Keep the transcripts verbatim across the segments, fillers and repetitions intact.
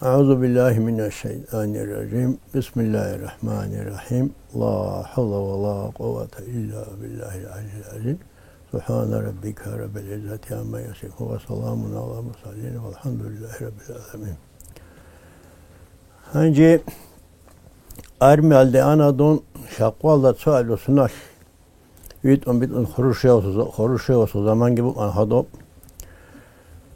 أعوذ بالله من الشيطان الرجيم. بسم الله الرحمن الرحيم. لا حول ولا قوة إلا بالله العلي العظيم. سبحان ربك رب العزة عما يصفون وسلام على المرسلين والحمد لله رب العالمين. Гьанже армиялде ана дун, лъабкъоялда цо гӀадлу суналъ витӀун-битӀун Хрущевасул, Хрущевасул заманги букӀана гьадуб.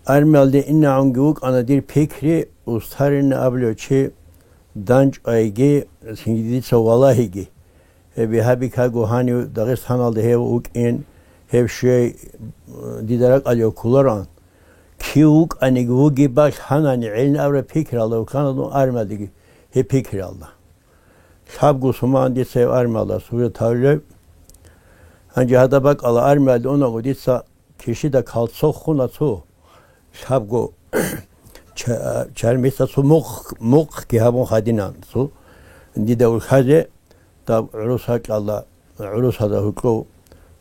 Армиялде инагӀунги вукӀана дир пикри, устарин абулев чи данчӀвайги, цинги дица валагьиги. Гьеб гьабикаго гьанив Дагъистаналда гьев вукӀин, гьев щвей, дида ракӀалев кколароан. Кив вукӀаниги вугеб бакь гьанани гӀелин абураб пикриялда вукӀана дун армиялдеги гьеб пикриялда. Лъабго суман дица гьев армиялда служить гьавулев. Гьанже гьадаб бакӀала армиялде унаго дица кишида калцо хуна цо. Лъабго ча-, чармиса цо мухъ-, мухъги гьабун хадинан цо. Дида урхьазе даб гӀурус ракьалда, гӀурусазда гьукъов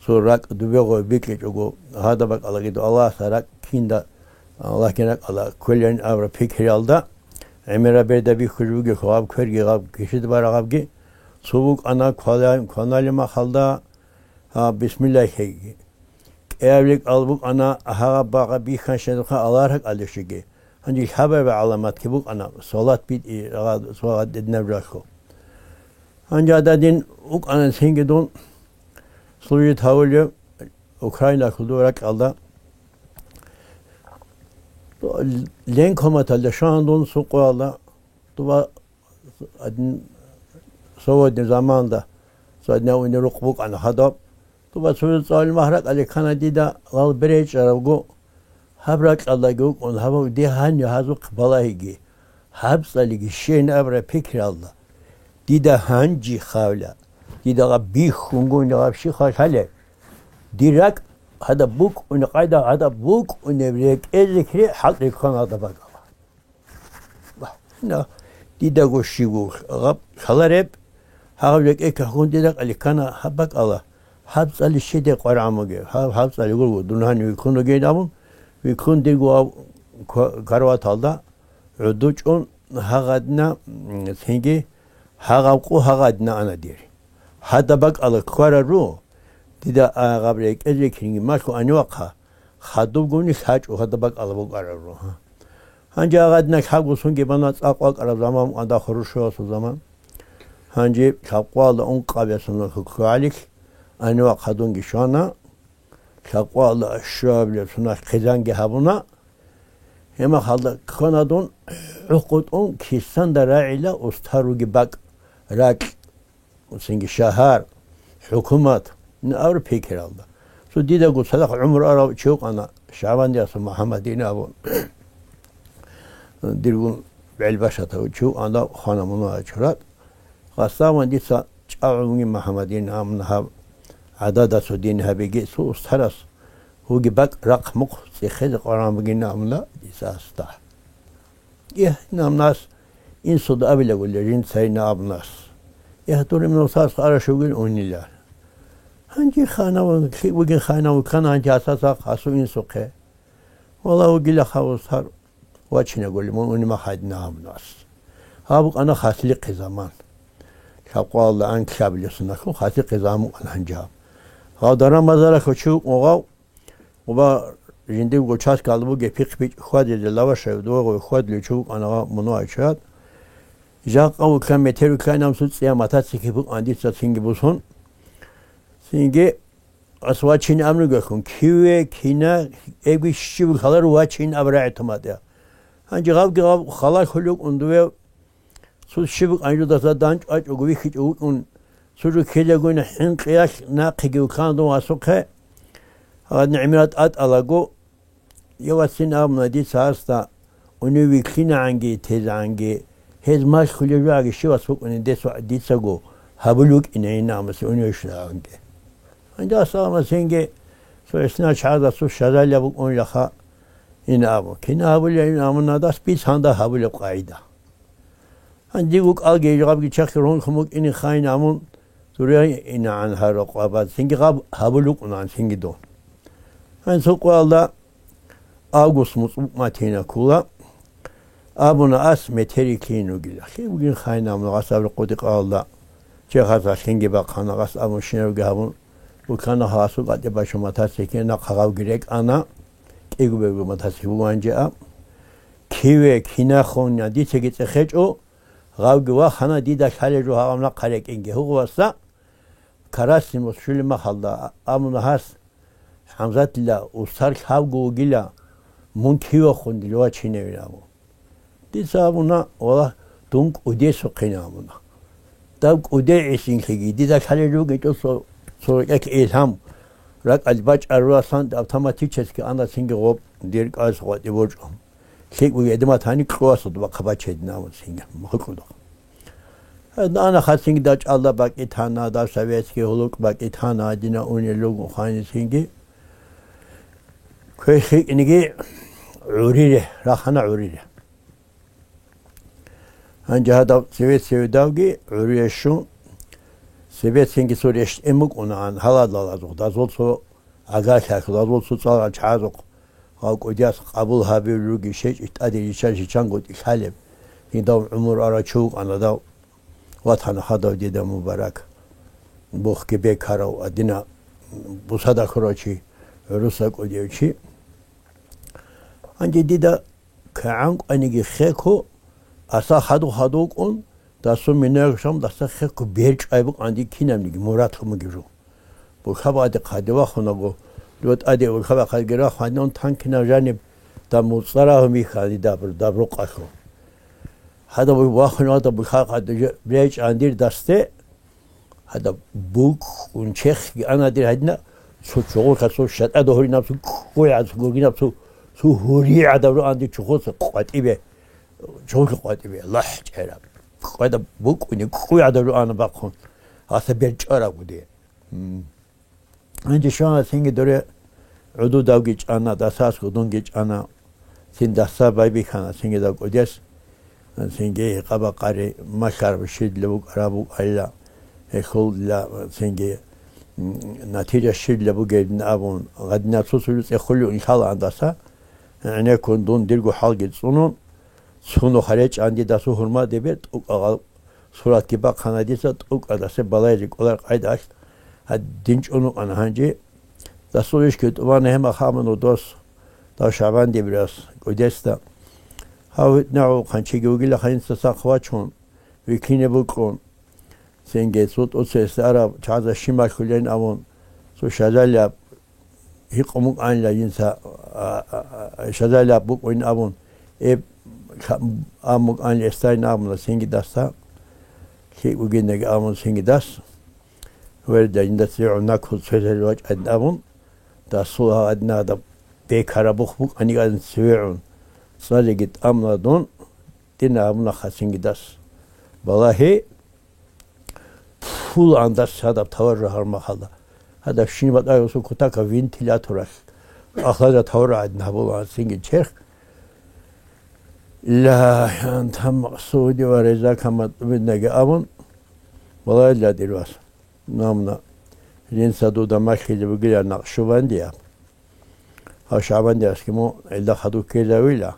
цо ракӀ дубегъо бикьичӀого, гьадаб бакӀалаги Аллагьасда ракӀ кинда, Аллагьгин ракӀалда кколин абураб пикриялда, гӀемераб берда бихьулеб бугелъул гьаб кверги гьаб кишида барагъабги, цо букӀана квана-, кваналеб махалда, гьаб бисмиллагьиги. КӀиабилеб кӀал букӀана гьагъаб багъа бихьанщинабха Аллагь ракӀалдешиги. Гьанже лъабаб гӀаламатги букӀана, салат битӀи гъа-, гъа-, дединаб жалъго. Гьанже гьададин вукӀана цинги дун служить гьавулев Украиналъул дов ракьалда. Ленкоматалда щван дун сукъуялда, дуба гьадин, свободный заманда, цо гьадинав унел рукъ букӀана гьадаб. Дуба цо цӀалул магьракъали ккана дида лал беречӀаравго, гьаб ракьалдаги вукӀун, гьабав дигьанив гьазухъ балагьиги, гьаб цӀалиги щейин абураб пикриялда. Дида гьанжи хавла, дида гъаб бихьунгун гъаб щихъа лъалеб. Дир ракӀ гьадаб букӀунеб къайда, гьадаб букӀунеб рекӀелихъе хӀалтӀи ккана гьадаб бакӀала. Ва, на, дидаго щибго гъаб лъалареб, гьагъаб рекӀее кагьун дида кьаликкана гьаб бакӀала, гьаб цӀали щеде къварагӀамуге, гьаб, гьаб цӀали гурго, дун гьанив вихьун вугейин абун, вихьун дирго гьав ква-, караваталда гӀодов чӀун гьагъадна, м, цинги гьагъаб къо гьагъадна ана дир. Гьадаб бакӀала ккарару, дида агъаб рекӀелихъинги малъу анивахъа, хадубгони лъачӀо гьадаб бакӀала букӀарару. Гьанже агъадна лъабго сунги бана цӀакъ вакӀараб заман, ада Хрущевасул заман. Гьанже лъабкъоялда ункъабилеб соналъ ккоялилъ, анивахъ гьадунги щвана, лъабкъоялда щуабилеб соналъ хъизанги гьабуна. Гьеб мехалда ккана дун гӀухъутӀун кисанда рагӀила устар ругеб бакӀ, ракь, цинги шагьар, хӀукумат, ин абураб пикриялда. Цо дидаго цадахъ гӀумру арав чи вукӀана, ШагӀбандиясул МухӀаммадин абун. Диргун бегӀлбашатав чи вукӀана, хвана мунагьал чурат. Гъасдаван дица чӀагӀун вугин МухӀаммадин абуна гьаб гӀадада цо дин гьабиги, цо устарас вугеб бакӀ рахъ-мухъ цӀехезе къваран бугин абуна дица гьасда. Гье, намнас инсуда абилаго, жинцайин абнас. Гье, дур имнусас къараш вугин унила. Гьанже ханав, лъикӀ вугин ханав, ккана гьанже гьасасахъ гьасу инсухъе. Вала вугила хавусар вачинаголи, мун унима хайдна абнас. Гьаб букӀана хаслихъи заман. Лъабкъоялда анкьабилеб соналъул хаслихъи заман букӀана гьанже гьаб. Гьав даран-базаралъул чи вукӀун гьав, Уба жиндирго участкалда бугеб пихъ-бичӀ хьвадизе лавашав дугъо хьвадулев чи вукӀана гъав мунагьал чурат. Жакъа вуклан метер вуклан амсу цӀия мотоцикл букӀана дица цинги бусун. Цинги ас вачин амругалъун, киве, кина, эбги щиб халар вачин аб рагӀи туматӀа. Гьанже гъавги гъав халалъулев вукӀун дуе, Цо щиб букӀан жо даса данчӀвачӀого вихьичӀо вукӀун, цо жо ккелагойин хӀинкъиялъ нахъеги вуккана дун васухъе. Гьадин гӀемерал тӀатӀалаго, я вацин абуна дица гьасда, унев вихьинагӀанги тезегӀанги, гьез малъулев жо гьаги щивас букӀунин децо дицаго гьабулев вукӀинайин амасе унев щвезегӀанги. Гьанже гьасда амасенги цо гӀисна чагӀазда цо щазалия букӀунилаха ин абу. Кин гьабулев ин амуна дас бицанда гьабулеб къагӀида. Гьанже дигу кӀалги гьабги чахъи рункъун букӀине хайин амун, дуре инагӀан гьарухъ абад, цинги гъаб гьабулукъунан цинги дун. Гьанже цо къоялда август муцӀ букӀ матина ккола. Абуна ас метери кин вугила. Лъи вугин хайна амуна гъас абру къуди къалда. Чехас алъинги бахъана гъас абун шинавги гьабун. Букана гьасу къатӀи бачун матасеке нахъа гъавги рекӀана. КӀиго бего матасеке вугьанжи аб. Киве, кинахун, дицаги цӀехечӀо. Гъавги вахана дида лъалел жо гьаб амна хъарекӀинги. Гьугъваса карасин мус щулеб махалда, амуна гьас, ХӀамзатилла, устар лъабго вугила, мун кивахун дила вачиневин абу. Дица абуна, вала, дун кӀудесухъин абуна. Дав кӀуде гӀисинлъиги, дида лъалел ругечӀо цо, цо рекӀелъ илгьам, ракӀалъ бачӀаруласан автоматически ана цинги гъоб дир кӀалъ гъватӀи борчӀо. ЛъикӀ бугедимат гьаник кьуасулда бахъа бачедин абун цинги, махъукьудухъ. Ана хасинги дав чӀалда бакӀитана, дав советский гьулукъ бакӀитана, дина унел руго ханисинги. Квей хикӀниги гӀурире, рахана гӀурире. Гьанже гьадав цеве-цеведавги гӀурире щун, цебецинги цо рещтӀен букӀунаан гьаладалазухъ, дазул цо гӀагарлъалъ, дазул цо цӀалгӀа чагӀазухъ, гьав кӀудияс къабул гьабил руги щечӀищ тӀаде риччан-риччанго тӀилъалеб. Гьидав гӀумру ара чи вукӀана дав, ватана хадав дида мубарак, бухги бекарав, адина бусада хьурав чи, гӀуруса кӀудияв чи. Гьанже дида кигӀан кӀваниги хеко, аса хадув-хадув кӀун, дасу минаялъ шам даса хеко берчӀвай букӀанди кинабниги мурад лъумуги жо. Бухаб аде хъаде вахунаго, дуда тӀаде бухаб хъадги рахъ гьаниван танкинав жаниб даб муцӀарагьу михьани даб, даб рукъалъу. Гьадаб вахун гьадаб бухаб хъаде берчӀандир дасте, гьадаб букӀун чехги анадир гьадина, цо чогъурха цо шатӀада гьуринаб цо ккуй гӀад гургинаб цо, цо гьури гӀадаб руанди чухуса къватӀибе, чогъурха къватӀибе, лахӀчӀераб. Къвада букӀуни ккуй гӀадаб руана бахъун, гьаса берчӀараб гуди. Гьанже щвана цинги доре гӀудудавги чӀана, дасасго дунги чӀана, цин даса байбихьана цинги дав кӀудес, цинги гьикъа-бакъари малъараб щидлъи букӀараб букӀайила, гьелъулла цинги, м, натижа щидлъи бугебин абун, гъадинаб цо-цо цӀехулев иншаллагь даса, гӀенеккун дун дирго хӀалги цӀунун, цунухъа речӀанди дасу гьурма дебе тӀукӀа гъал Суратги бахъана дица тӀукӀадасе балайзе кӀолар къайдалъ гьадин чӀун вукӀана гьанже. Дасул ишги тӀубана гьема хамун дос, дав ШагӀбан дибирас, кӀудесда. Гьав гьитӀнагӀул хъанчиги вугила ханинца сахъ вачун, вихьине букӀун. Цинги цо тӀоцесда араб чагӀазда щималъулин абун, цо шазаляб гьикъун букӀанила жинца, а, а, а, шазалаб букӀин абун, эб ха-, ам букӀанила эстайин абуна цинги дасда, лъикӀ бугиндаги абун цинги дас, верда жинда цеве гӀунаккун цоязарил вачӀайин абун, дасул гьадинагда бекараб бух букӀаниги адин цеве гӀун, цӀалиги тӀамуна дун, дина абуна хасинги дас. Балагьи, пулан дас гьадаб таваржа гьармахъалда. Гьадаб щиб батӀа гьесул кутакаб вентиляторалъ ахлаза таваржа гӀадин гьабула цинги черх. Ла, анта макъсуди ва резака матӀлубинаги абун, валлагьи, дир вас, намна, жинца дуда малъизе бугилан Накъшубандияб. Гьав ШагӀбандиясги мун гьелда хадуб ккезавила,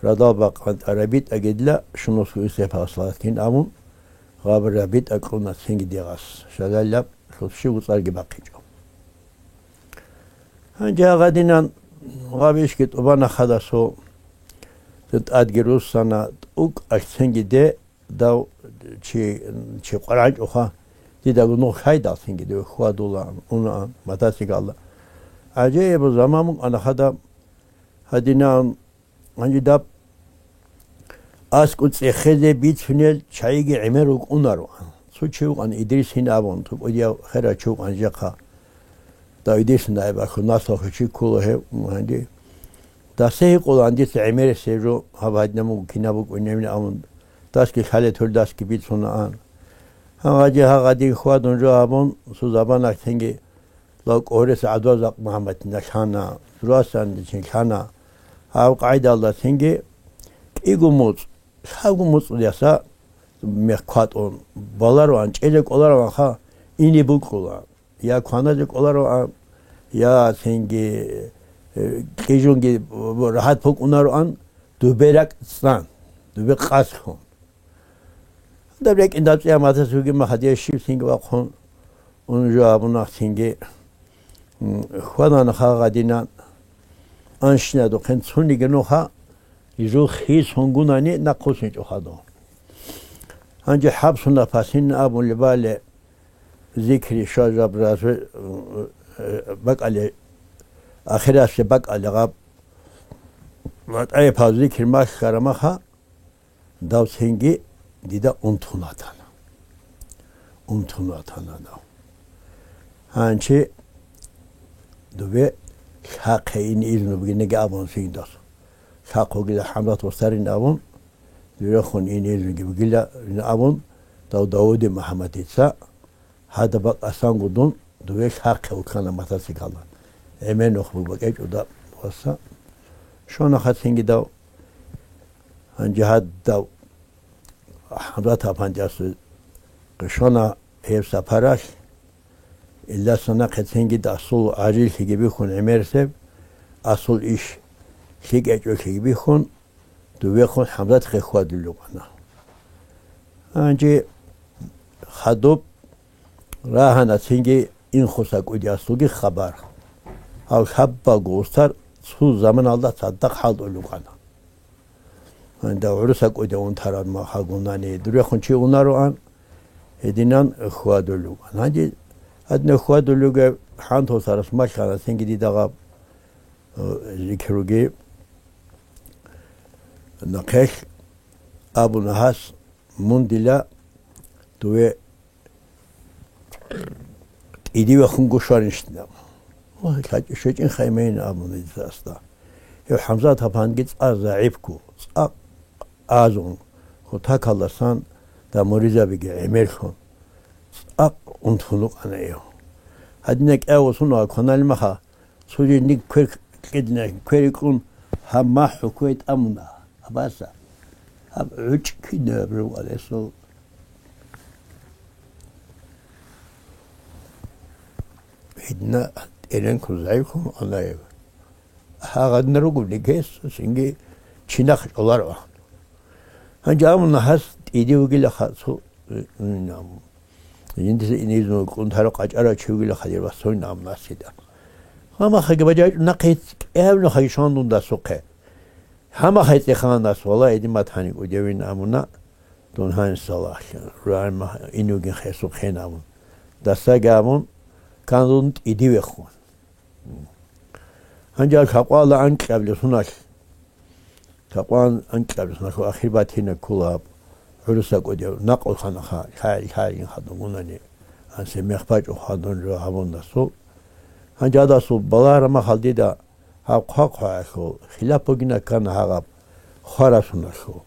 радал бакъан тӀа рабитӀа гидла, шунусго Юсепал салаткин абун, гъаб рабитӀа кьуна цинги дегъас, шагьалаб лъутщи вуцӀарги бахъичӀо. Гьанже гьагъадинан гъаб ишги тӀубана хадасул, тӀадги руссана, тӀукӀ алъцинги де, дав чи, чи къварагӀанчӀоха, дида гунух хьайдалъинги див хьвадулаан, унаан, мотоциклалда. ГӀажаиб заман букӀана хадаб гьадинаан, гьанже даб аскӀу цӀехезе бицунел чагӀиги гӀемер рукӀунароан. Цо чи вукӀан Идрис гьин абун, тукӀудияв херав чи вукӀан жехъа. Дав Идрис наиб ахьун, наслуха чи ккола гьев, гьанже. Дассе гьикъулаан дица гӀемерисеб жо гьаб гьадинаб буго кинаб букӀунебин абун, дасги лъалетур дасги бицунаан. Гьанже гьагъадин хьвадун жо гьабун, цо замана цинги лав кӀорес гӀадвазакъ Мухьаммадина лъана, Зурасан дичин лъана. Гьав къайдалда цинги кӀиго муцӀ, лъабго муцӀ яса мех кватӀун, балароан, чӀезе кӀолароанха, ине букӀула. Я кваназе кӀолароан, я цинги, э, кьижунги рагьат букӀунароан, дуберак цӀан. дубе къасхун. Даб рекӀин даб цӀияматас вугима гьадия щиб цинги вахъун, ун жо абуна цинги, м, хьвадана хагъадинан, анщинадухъен цуниги нуха, рижул хис гьунгунани нахъусинчӀо хадур. Гьанже хӀабсуна пасин абун лебали, зикри шажаб разу, э, бакӀали, ахиралъе бакӀали гъаб. ВатӀайпал зикр малъараб маха, дав цинги дида унтун ватана. Унтун ватана дав. Гьанчи дубе лъахъе ин изну бугинеги абун цинги дав. Лъахъ вугила ХӀамзат устарин абун, дурехун ин изну бугила абун, дав Давуди МухӀаммадица Гьадаб бакӀасанго дун дуве лъахъе вуккана мотоциклда. ГӀемер нух буго бакӀечӀуда васса. Щона хацинги дав. Гьанже гьадав ХӀамзат апандияс къишона гьеб сапаралъ. Илдаса нахъе цинги асул гӀажиллъиги бихьун гӀемерисеб, асул иш лъикӀечӀолъиги бихьун, дувехун ХӀамзатихъе хьвадулев вукӀана. Гьанже хадуб рагьана цинги Инхоса кӀудиясулги хабар. Гьав лъабаго устар цо заманалда цадахъ хӀалтӀулев вукӀана. Гьанже гӀуруса кӀудияв унтараб махагунани дурехун чи унароан, гьединан хьвадулев вукӀана. Гьанже гьадинаб хьвадулев вугеб хӀантал сарас малъана цинги дида гъаб, э, зикруги. Нахъелъ абуна гьас, мун дила дуве тӀидивехун гушарищ дам. Ва лъачӀи щвечӀин хаймейин абуна дица асда. Гьев ХӀамзат апанги цӀакъ загӀипго, цӀакъ азун, хутакалдасан да муридзабиги гӀемерлъун, цӀакъ унтун вукӀана гьев. Гьадина кӀиявго сунага кваналмаха, цо жиндир квер кьедина, квер кьун, гьаб махӀу кквей тӀамуна, абаса. Гьаб гӀучӀ кинаб рев гьесул. Гьедина тӀеренкун загӀипкун вукӀана гьев. Гьагъадна ругони гьес цинги чинахъ чӀоларо. Гьанже абуна гьас тӀиде вугилаха цо, м, м, жиндаса инизну кӀунтарав къачӀарав чи вугилаха дир васцойин абуна гьасида. Гьамахаги бажайчӀун нахъе кӀиявнухаги щван дун дасухъе. Гьамахай цӀеханас, валлагь, гьедин батани кӀудевин абуна, дун гьанисалахъ, рагӀи мах-, инугин хесухъен абун. Дасаги абун, кан дун тӀидивехун. Гьанже лъакъвала анкьабилеб соналъ, лъакъван анкьабилеб соналъ ахир батина ккола гьаб гӀуруса кӀудияв накъулхъанаха, лъай-, лъайин хадугунани, ансе мех бачӀун хадун жо гьабун дасу. Гьанже гьадасул балагьараб махал дида гьаб хъвахъ гьаялъул хилап бугина ккана гьагъаб хварасуналъул.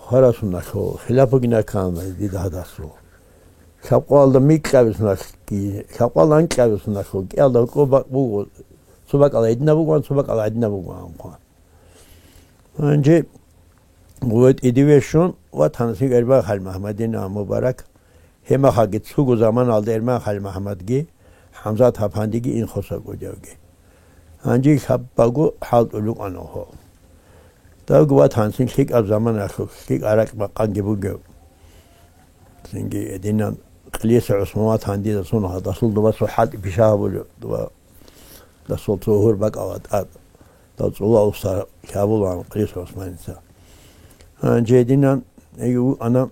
Хварасуналъул хилап бугина ккана дида гьадасул. Лъабкъоялда микьабисуналъги, лъабкъоялда анкьабисуналъул кӀиялда гьоркьоб бакӀ буго, цо бакӀал гьединаб бугоан, цо бакӀал гьединаб бугоан хъван. Гьанже гъуве тӀиде вещун ватана цинги Эрбан Хал МухӀаммадин Мубарак. Гьеб махалги цого заманалда Эрман Хал МухӀаммадги, ХӀамзат Гьапандиги Инхоса кӀудиявги. Гьанже лъабаго хӀалтӀулев вукӀана гьев. Давги ватанцин лъикӀаб заманалъулъ лъикӀ гьаракь-макъанги бугев. Цинги гьединан Кьилиса ГӀусман ватан дида цун гьадасул дубасул хӀалтӀи пиша гьабулев, дуба дасул цо гьур бакӀала тӀад. Дав цӀула усар лъабулаан Кьилиса ГӀусманица. Гьанже гьединан, ана.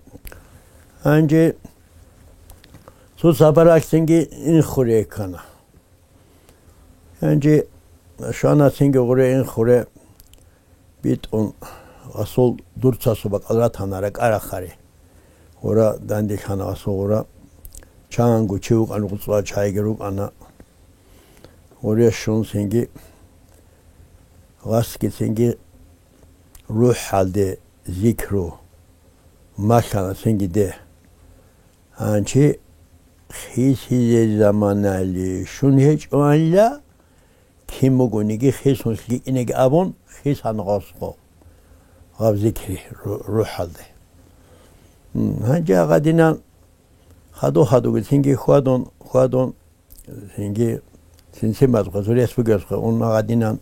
Гьанже цо сапаралъ цинги Инхуре ккана. Гьанже щвана цинги гъуре Инхуре битӀун, гъасул дурцасул бакӀал ратана ракӀа рахари. Гъура данделъана гъасул гъура. Чанго чи вукӀана, гъуцӀа чайги рукӀана. Гъуре щун цинги, гъасги цинги рухӀалде зикру малъана цинги де. Гьанчи хисизе заманали щун гьечӀоанила, кин бугониги хисун лъикӀинеги абун, хисана гъосго гъаб зикри ру-, рухӀалде. М, гьанже гьадинан хадур-хадурги цинги хьвадун, хьвадун, цинги цинцин базухъе, зурес бугесухъе ун гьадинан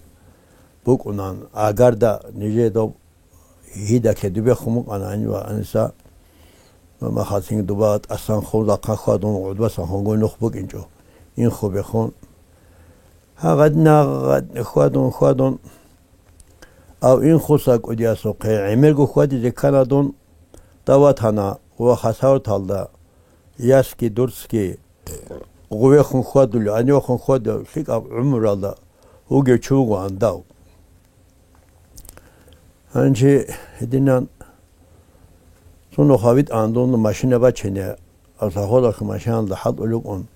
букӀунан, агарда нижеда гьидалъе дубехун букӀана гьанив Аниса. Махалъин дуба тӀасан хун, захъа хьвадун, гӀудбасан хун гой нух букӀинчӀо. Инхо бехун. Гьагъадна хьвадун, хьвадун. Ав инхуса кӀудиясухъе гӀемерго хьвадизе ккана дун. Даватана ва хасаваталда, ясги дурцги гъувехун хьвадулев, гьанивехун хьвадулев лъикӀаб гӀумралда вугев чи вугоан дав. Гьанже гьединан цо нух гьавитӀан дун машина бачине, Аллагьулахъ машиналда хӀалтӀулев вукӀун,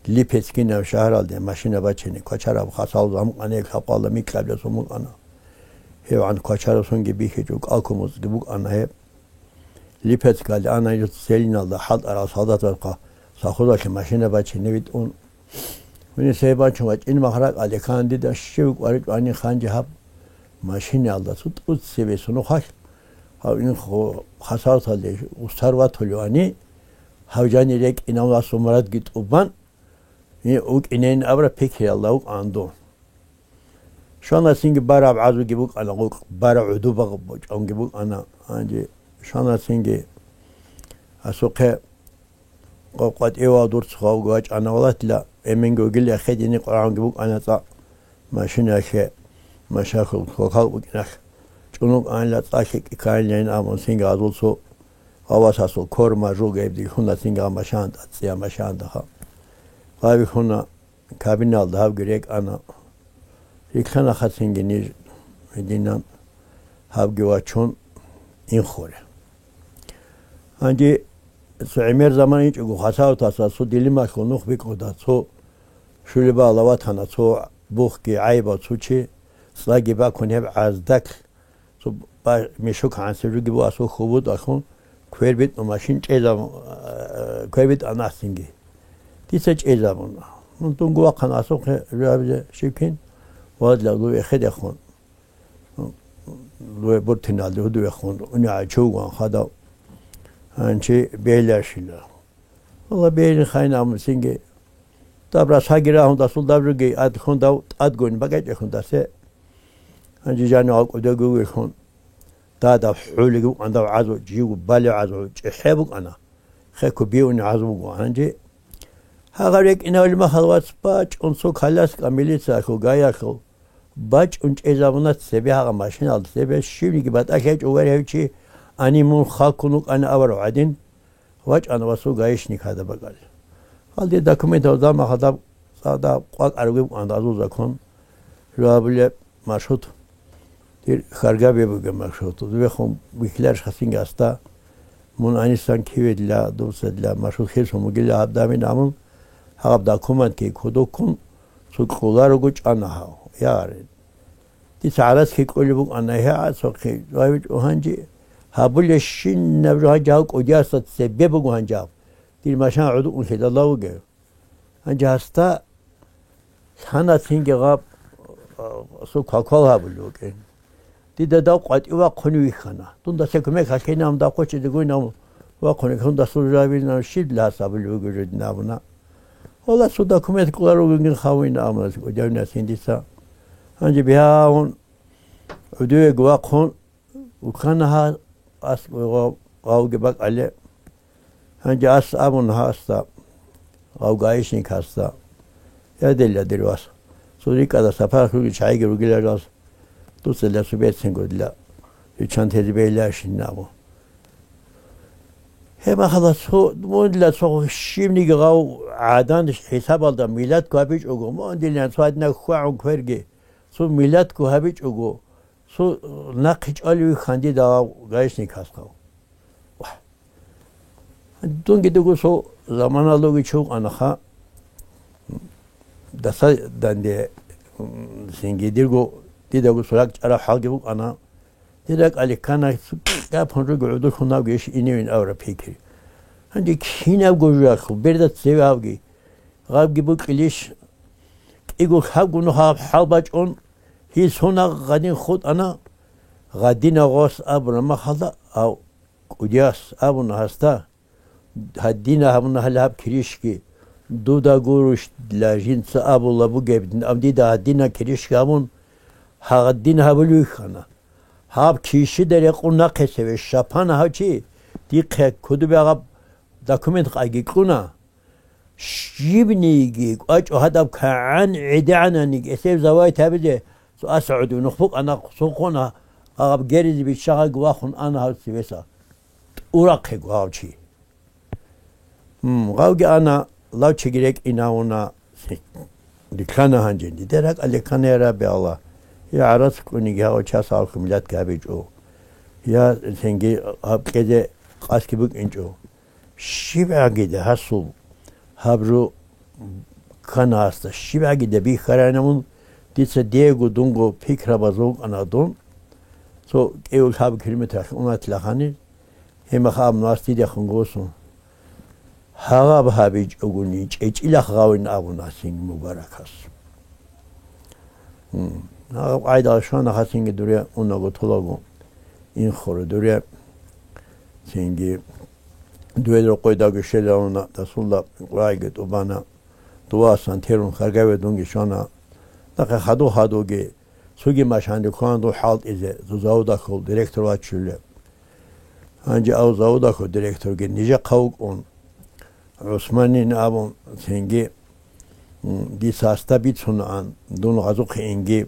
Липецк кинаб шагьаралде машина бачине, квачараб хасал замукъане, лъабкъалда микьабиласун букӀана. Гьев гьан квачарасунги бихьичӀо, кӀалкумуцӀги букӀана гьеб. Липецкалде ана гьев целиналда хӀалтӀарал солдаталъухъа совхозалъе машина бачине витӀун. Гьуни цебе бачун вачӀин махракъалде ккан дида щив кӀваричӀоани ханжи гьаб машинаялда цо тӀуцебе сунухъалъ, гьав инхо хасарталде устар ватулевани, гьав жани рекӀинав асул мурадги тӀубан, и укӀинейин абураб пикриялда вукӀан дун. Шанасинги бараб гӀазуги букӀана гъукъ, бараб гӀуду бакъ бучӀанги букӀана. Гьанже шанасинги асухъе къо-, къватӀивал дурцухъ гьавги вачӀана валатила, эменги вугилан хедине къварагӀунги букӀана цӀакъ машиналъе, машахул хокал букӀиналъ. ЧӀунукъанила цӀалъи кканилан абун цинги гьазул цо гьавасасул кор мажу гьеб дихьуна цинги гьав машан тӀад цӀия машандаха. Гьабихьуна. Кабиналда гьавги рекӀана. Рикьана хацинги ниж гьединан гьавги вачун инхуре. Гьанже цо гӀемер заман ичӀого хасаватаса цо дилималъул нух бикӀуда, цо шулибала ватана, цо бухги гӀайибал цо чи, цӀаги бакун гьеб гӀаздаклъ Цо ба-, мешок гӀансиб жугиб ва асул хьубутӀалъун квер битӀун машин чӀезабун, э, квер битӀан гӀасинги. Дица чӀезабуна. Ну, дунго вахъана асухъе жугьабизе щиб кин, вадла лу эхедехун. Лу буртиналде гьудувехун, уни гӀачугун хадав. Гьанчи бегьлашила. Валла, бегьлин хайин амусинги. Даб расаги рагьун дасул даб жуги, адлъун дав тӀадгун багӀичӀехун дасе. Гьанчи жани гьав кӀудегугелъун. Дадаб хӀулиги букӀан дав гӀазу, жив бали гӀазу, чӀехӀе букӀана. Хеку биуни гӀазу буго гьанже. Гьагъав рекӀинавли махал вац бачӀун цо коляска милициялъул, гаялъул. БачӀун чӀезабуна цебе гьагъа машиналда цебе, щивниги батӀалъи гьечӀо, вер гьев чи, ани мун хакун вукӀана аварав гӀадин. ВачӀана ва цо гаишник гьадаб бакӀалъ. Гьалде документал замахадаб цӀадаб къвакӀараб вукӀан азул закон. Жавабулеб маршрут. Дир Харгабе бугеб маршрут. Дубехун вихьиларищ хасинги асда. Мун анисан киведла, дурсадла маршрут хирсун бугила гьаб дамин амун, гьаб документги кодоккун, цо кьоларого чӀана гьав. Яре. Дица гӀарац кколеб букӀана, гье, гӀацӀухъе, жавабичӀо гьанже, гьабулебщинаб жо гьанже гьав кӀудиясда цебе буго гьанже гьав. Дир машан гӀодукӀун лъидала вугев. Гьанже гьасда лъана цинги гъаб, а, су квалквал гьабулев вукӀин. Дида дав къватӀив вахъун вихьана. Дунда се кумек гьалъинав дав хъочизе гуйнав вахъун вихьун, дасул жавабилнав щиб лъас гьабулев вугев жо дин абуна. Валла, цо документ кьолар ругин хавин амраз, кӀудавнасин дица. Гьанже бигьа гьавун, гӀудуего вахъун, вукана гьа, ас гъав-, гъавги бакӀале. Гьанже ас абун гьасда, гъав гаишникасда: «Я, дила дир вас, цо рикӀкӀада сапаралъулги чагӀиги ругиларас, дуца дила цо бецинго дила риччан тезе бегьиларищин?» абу. Гьеб махала цо, мун дила цо щибниги гъав гӀадан хӀисабалда миллатго гьабичӀого, мун дила цо гьадинаб хьвагӀун кверги, цо миллатго гьабичӀого, цо нахъе чӀвалев вихьан дида гъав гаишникасхъав. Вагь. Дунги дуго цо заманалуги чи вукӀанаха, даса данде, м, цинги дирго, дидаго цо ракӀчӀараб хӀалги букӀана. Дир ракӀалде ккана, цо кӀапун руго гӀодор хьунавги иш иневин авра пикри. Гьанже кинабго жуялъул, берда цеве гьавги, гъабги букӀилищ, кӀиго лъабго нух гьаб хӀал бачӀун, гьесуна гъадин хутӀана, гъадина гъос абуна махалда, ав кӀудияс абуна гьасда: «Гьадина гьабуна гьале гьаб киришги, дуда гуруш дила жинца абула бугеб, ам дида гьадина киришги гьабун, гьадин гьабулев вихьана. Гьаб кишида рекъун нахъе цеве щапана гьав чи, дихъе кодобе гьаб документ къайги кьуна. Щибниги кӀвачӀо гьадаб кагӀан гӀедегӀананиги эсев завайт гьабизе, цо асгӀуд нух букӀана, сухъуна, гьаб геризе биччагӀаги вахун ана гьав цевеса. ТӀурахъего гьав чи. М, гъавги ана, лав чиги рекӀинавуна, риккана гьанже. Дида ракӀалде ккана, я Рабби Аллагь, я гӀарац ккуниги гьав час алху миллатги гьабичӀо, я цинги гьаб кьезе къасги букӀинчӀо. ЩибгӀагида гьасул гьаб жо ккана гьасда, щибгӀагида бихьарайна мун, дица диего дунго пикрабазул вукӀана дун, цо кӀиго-лъабго километралъ унатилахани, гьемахъ абун вас дидехун госун. Гьагъаб гьабичӀогуни, чӀечӀилахъ гъавин абуна цинги мубаракас. М, гьагъаб къайдал щвана, хасинги дуре унаго толаго, инхура дуре. Цинги дуел рокъойдаго щелалуна, дасулда къвайги тӀубана, дувасан терун харгаве дунги щвана. Нахъе хаду-хадуги, цоги машгьанде ккана дун хӀалтӀизе, дун заводахъул директор вачулев. Гьанже ав заводахъул директорги нижахъа вукӀун, ГӀусманин абун, цинги, м, дица асда бицунаан, дун гъазухъе инги.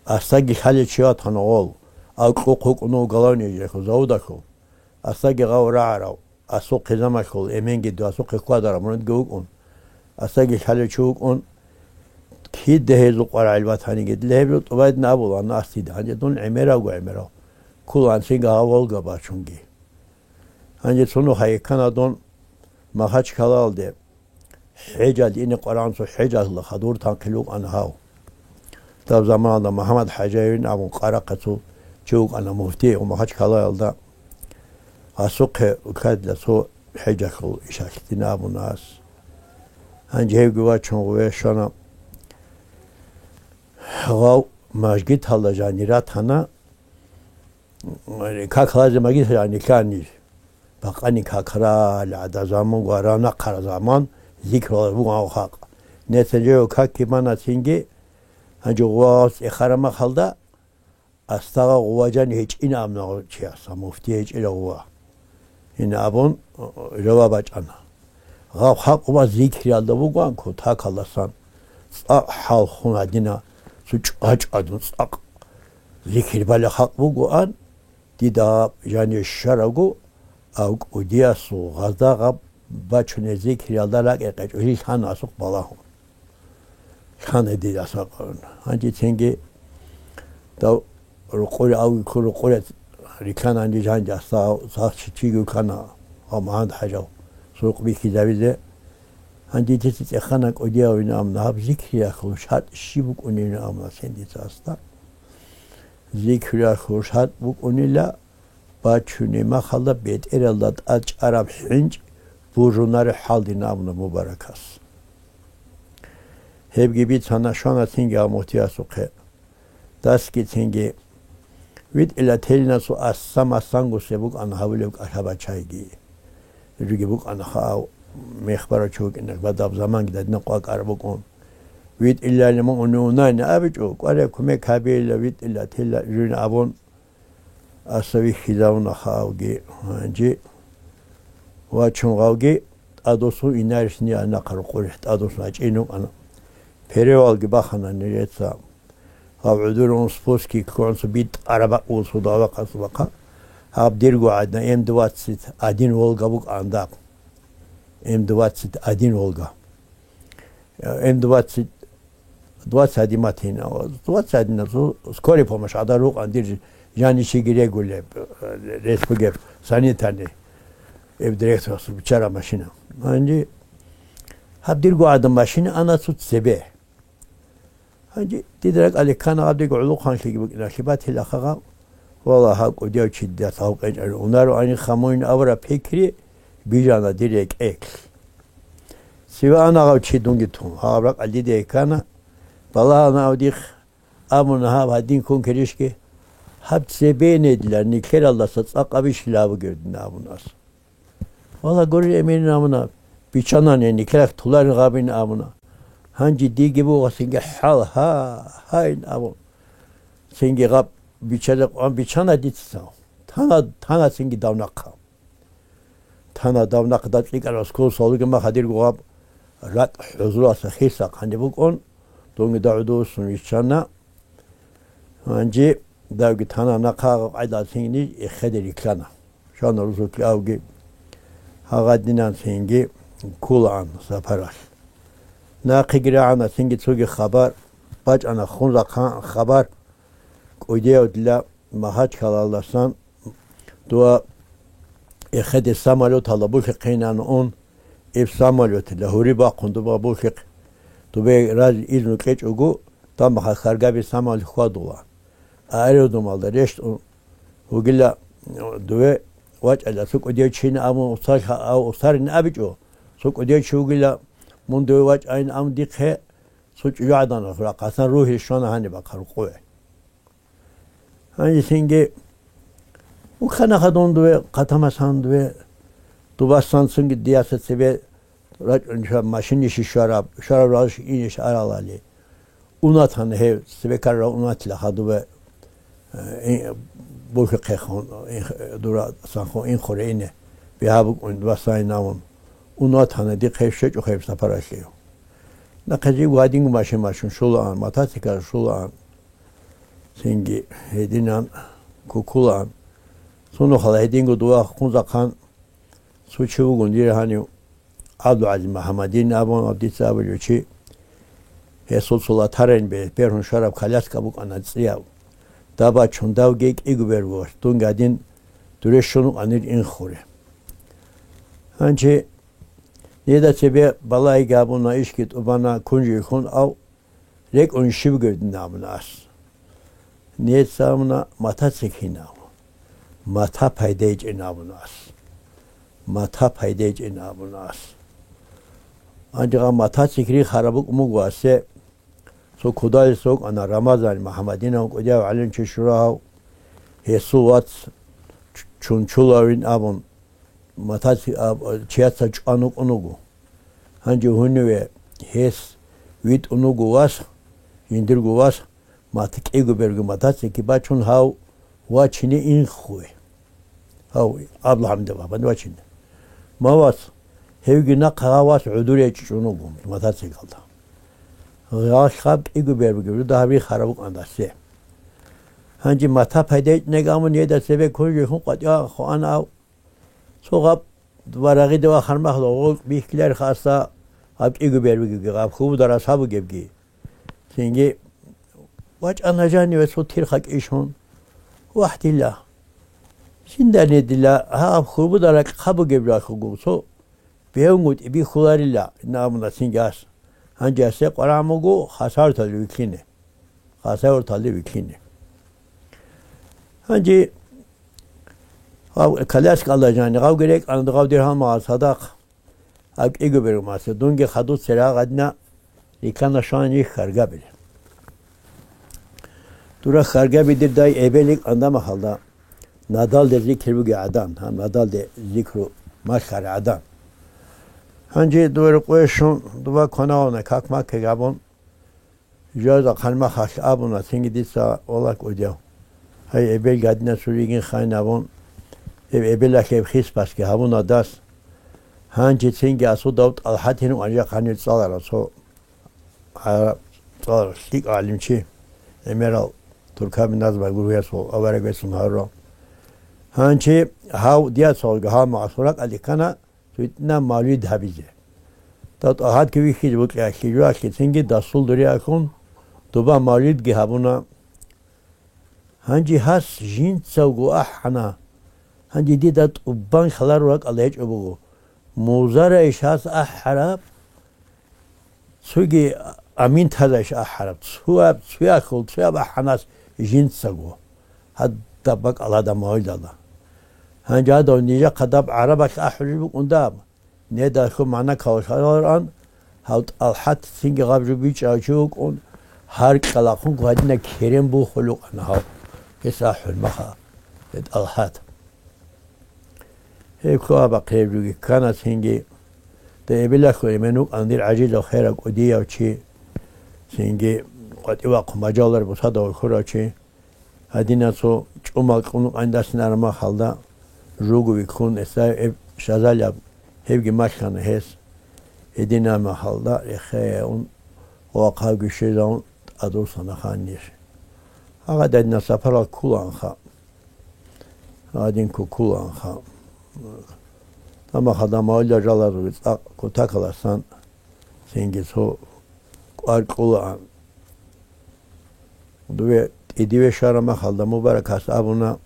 Асдаги лъалев чи ватана гъол, ав кьухъ вукӀун вуго главный жехъу заводахъул. Асдаги гъав рагӀарав, асухъе замалъул эменги дасухъе хьвадарав муридги вукӀун. Асдаги лъалев чи вукӀун, кида гьезул къварагӀел батаниги, дила гьеб жо тӀубайдин абула, ана асдида, гьанже дун гӀемеравго гӀемерав, ккола анцинги гьав Волга бачунги. Гьанже цо нухалъ ккана дун Махачкалаялде, хӀежалде ине къварагӀун цо хӀежалда хадур танкил вукӀана гьав. Даб заманалда МухӀаммад ХӀажаевин абун къарахъа цо чи вукӀана муфтий Махачкалаялда. Гьасухъе вукадила цо хӀежалъул ишалъ дина абуна ас. Гьанже гьевги вачун гъуве щвана. Гъав мажгиталда жанир ратана, как лазим магистрани кканир. Бакъани какрал гӀада заман ва ранахъара заман зикралъ бугӀан халкъ. НецинчӀев какги манацинги, гьанже гъувагъав цӀехара махалда, астагъа гъуважан гьечӀина абнагъав чияса, муфти гьечӀила гъува. Гьина абун, жаваб бачӀана. Гъаб халкъ ва зикриялда бугоан кутакалдасан, цӀакъ хӀалхун гьадина, цо чӀвачӀвадун цӀакъ зикир балеб халкъ бугоан, дида гьаб жанир щварабго, ав кӀудиясул гъазда гъаб бачунел зикриялда ракӀи къечӀо, гьел лъана асухъ балагьун. Лъана дида асухъ. Гьанже цинги дав рукъуре авги ккун рукъуре риккана гьанже жанже асда гьав цал чи чиги вукана гьав МухӀаммад ХӀажав сурукъ бихьизавизе. Гьанже дица цӀехана кӀудияв вина, амма гьаб зикриялъул шартӀ щиб букӀунеб вина, амма сен дица асда. Зикриялъул шартӀ букӀунила бачунеб махалда бетӀералда тӀад чӀараб хӀинчӀ бужунареб хӀал дин абуна мубаракас. Гьебги бицана щвана цинги гьав муфтиясухъе. Дасги цинги витӀила телинасул асан-асанго се букӀана гьавулеб кӀалъа-бачайги. Жуги букӀана хав мехбарав чи вукӀина, бадаб заманги дадина къвакӀар букӀун. ВитӀилали мун унайни абичӀо, кӀвареб кумек гьабейила витӀила тела жуйин абун, аса вихьизавуна хавги. Гьанже вачун гъавги тӀадвуссун инарищни анахъа рукъурихь тӀадвуссун гьачӀин вукӀана. Перевалги бахана нижеца. Гьав гӀодорун спуски ккун цо битӀараб бакӀ бусурдал вахъа цо бахъа. Гьаб дирго гӀадна М двадцать один Волга букӀана даб. М двадцать один Волга. М двадцать, двадцать один матин, двадцать один, скорая помощь гӀадар рукъан дир жаничиги регулеб, рес бугеб санитарный, эб директорас бичара машина. Гьанже гьаб дирго гӀадан машина ана цо цебе. Гьанже дида ракӀалде ккана гьаб диго гӀулухъанлъиги букӀиналъе батила хагъаб. Вала, гьаб кӀудияв чи дида цал къечӀарин унаро ани хамуин авара пикри бижана дир рекӀелъ. Цеве ана гьав чи дунги тун, гьаб ракӀалде дида ккана, балагьана авдихъ, абуна гьаб гьадин ккун кирищги, гьаб цебе недилан никералдаса цӀакъ абищила абугев дин абун ас. Вала гури эмин абуна, бичанани никерах туларин гъабин абуна. Гьанже диги бугъа цинги хӀал гьа, гьайн абун. Цинги гъаб Биччазе къван биччана дица. Тана, тана цинги дав нахъа. Тана дав нахъа дав цӀикӀкӀарас кколсалуги ма хадирго гъаб ракӀ хӀузураса хиса хъаниб букӀун, дунги дагӀудуссун виччана. Гьанже давги тана нахъа гъаб къайдал цинги ниж эхеде риккана. Шана рузукьавги гьагъадинан цинги ккулаан сапаралъ. Нахъеги рагӀана цинги цоги хабар, бачӀана хунзахъан хабар, кӀудияв дила Махачкалалдасан дова эхеде самолеталда бухихъинан ун, иб самолетила гьури бахъун дуба бухихъ. Дубе рази изну кьечӀого, дамаха хьаргаби самолет хьвадула. Аэродромалда рещтӀун вугила, дуве вачӀала цо кӀудияв чин абун устарха-, ав устарин абичӀо, цо кӀудияв чи вугила, мун дуве вачӀайин абун дихъе, цо чӀужугӀадан рахъасан ругьил щвана гьаниб бахъа рукъове. Гьанисинги ухана хадун дуве, хъатамасан дуве, дубасан цунги дияса цебе рачӀун ша-, машинищи щвараб, щвараб ралщ инищ аралали. Унатан гьев цебекарра унатила хадубе, э, ин-, бухихъехун, ин-, дура санхун инхуре ине, бигьа букӀун дубасайин абун. Унатана дихъ гьев щечӀо гьев сапаралъе. Нахъе жив гьадинго машин машин щулаан, мотоцикл щулаан. Цинги гьединан кукулаан. Цунухъала гьединго дова хъунзахъан цо чи вугун дир гьанив ГӀабдулгӀазиз МухӀаммадин абун, гьаб дица абулев чи. Гьесул цо латарайин бе-, бергьун щвараб коляска букӀана цӀияв. Даба чундавги кӀиго бергу, дунги гьадин дуре щун вукӀанир инхуре. Гьанчи неда цебе балайги гьабуна, ишги тӀубана, кунжи хьун, ав рекӀун щиб гевдин абуна ас. Нецамна матацихьинав. Мата пайдайчӀин абуна ас. Мата пайдайчӀин абуна ас. Анжагъа матацихьри харабукӀ мугу асе. Цо кудалис вукӀана Рамазан МухӀаммадинав кӀудияв гӀалимчи щурагьав. Гьесул вац чунчулавин абун, матаци-, а, чияца чӀван вукӀун вуго. Гьанже гьуниве гьес витӀун вуго вас, жиндирго вас, мат-, кӀиго берго матацикки бачун гьав вачине инхъуе. Гьав, Аблагьамда бабан вачине. Ма вас, гьевги нахъа гьав вас гӀодуре чӀун вуго матациклда. Гъалхъаб кӀиго берго жуда гьаби хараб букӀандасе. Гьанже мата пайдайчӀнеги амун еда цебе кунжи хун къватӀа хъуан ав. Цо гъаб варагъида ва хармахъ логъо бихьиларихъаса гъаб кӀиго бербигебги, гъаб хьубударас гьабугебги. Цинги вачӀана жаниве цо тирха кӀишун. Вагь, дила. Жинда не дила, гьаб хьубударакь хъабугеб рахугу, цо бегьунгутӀи бихьуларила, ина абуна цинги ас. Гьанже асе къварагӀмуго хасартали вихьине. Хасартали вихьине. Гьанже гъав коляскалда жани, гъавги рекӀана, гъав диргьамал садахъ, гьаб кӀиго берго маса, дунги хадуц церагъадина, рикана шван ниж хьаргабил. Дура хьаргаби дир дай эбел рикӀан дамахалда, надалде зикир буги гӀадан, гьаб надалде зикру малъари гӀадан. Гьанже дур къойшун дуба кванавна как-маккеги абун, Жоза хъалмахалъ абуна, цинги дица валак удев. Гьай, эбел гадина цо ригин хайн абун, гьеб эбелалъ гьеб хисбасги гьабуна дас. Гьанчи цинги асудав ТӀалхӀатин ванжа хъанир цӀаларав цо гӀараб цӀаларав лъикӀ гӀалимчи, гӀемерал туркаби назбай гургьясул аварагасун гьарурав. Гьанчи гьав диацалги гьав магӀсуракъалде ккана, цо гьитӀинаб мавлид гьабизе. Дав ТӀалхӀатги вихьизе букӀиялъе, жоялъе цинги дасул дуриялъун дуба мавлидги гьабуна. Гьанже гьас жинцавго ахӀана. Гьанже дида тӀубан хьалару ракӀалда гьечӀо буго. Музарайищ гьас ахӀараб? Цоги амин тазайищ ахӀараб? Цояб, цояб, цояб ахӀанас жинцаго. Гьадаб бакӀал гьадаб мавлидалда. Гьанже гьадав нижахъа даб гӀарабалъ ахӀулел букӀун даб? Недалъго магӀна калолъаран, гьав ТӀалхӀат цинги гъаб жо бичӀав чи вукӀун, гьар кьалахъун гьадина керен бухулукъана гьав. Гьес ахӀун маха, гье ТӀалхӀат. Гьеб хьвабахъе гьеб жоги ккана цинги. Дебилахъо эмен вукӀана дир гӀажизав херав кӀудияв чи, цинги къватӀивахъун бажалар бусадав хьурав чи. Гьадинацо чӀумал кьун къайдасин араб махалда, жугу вихьун, эсай эб шазаляб гьебги малъана гьес. Гьединаб махалда рехеяун, вахъабги щвезавун тӀадвуссана ханниш. Гьагъадинаб сапарал ккулаанха. Гьадин кукулаанха. Тамахада мавлида жалазулги цӀакъ кутакаласан цинги цо кӀвар кьулаан. Дуве тӀидиве щвараб махалда Мубаракас абуна,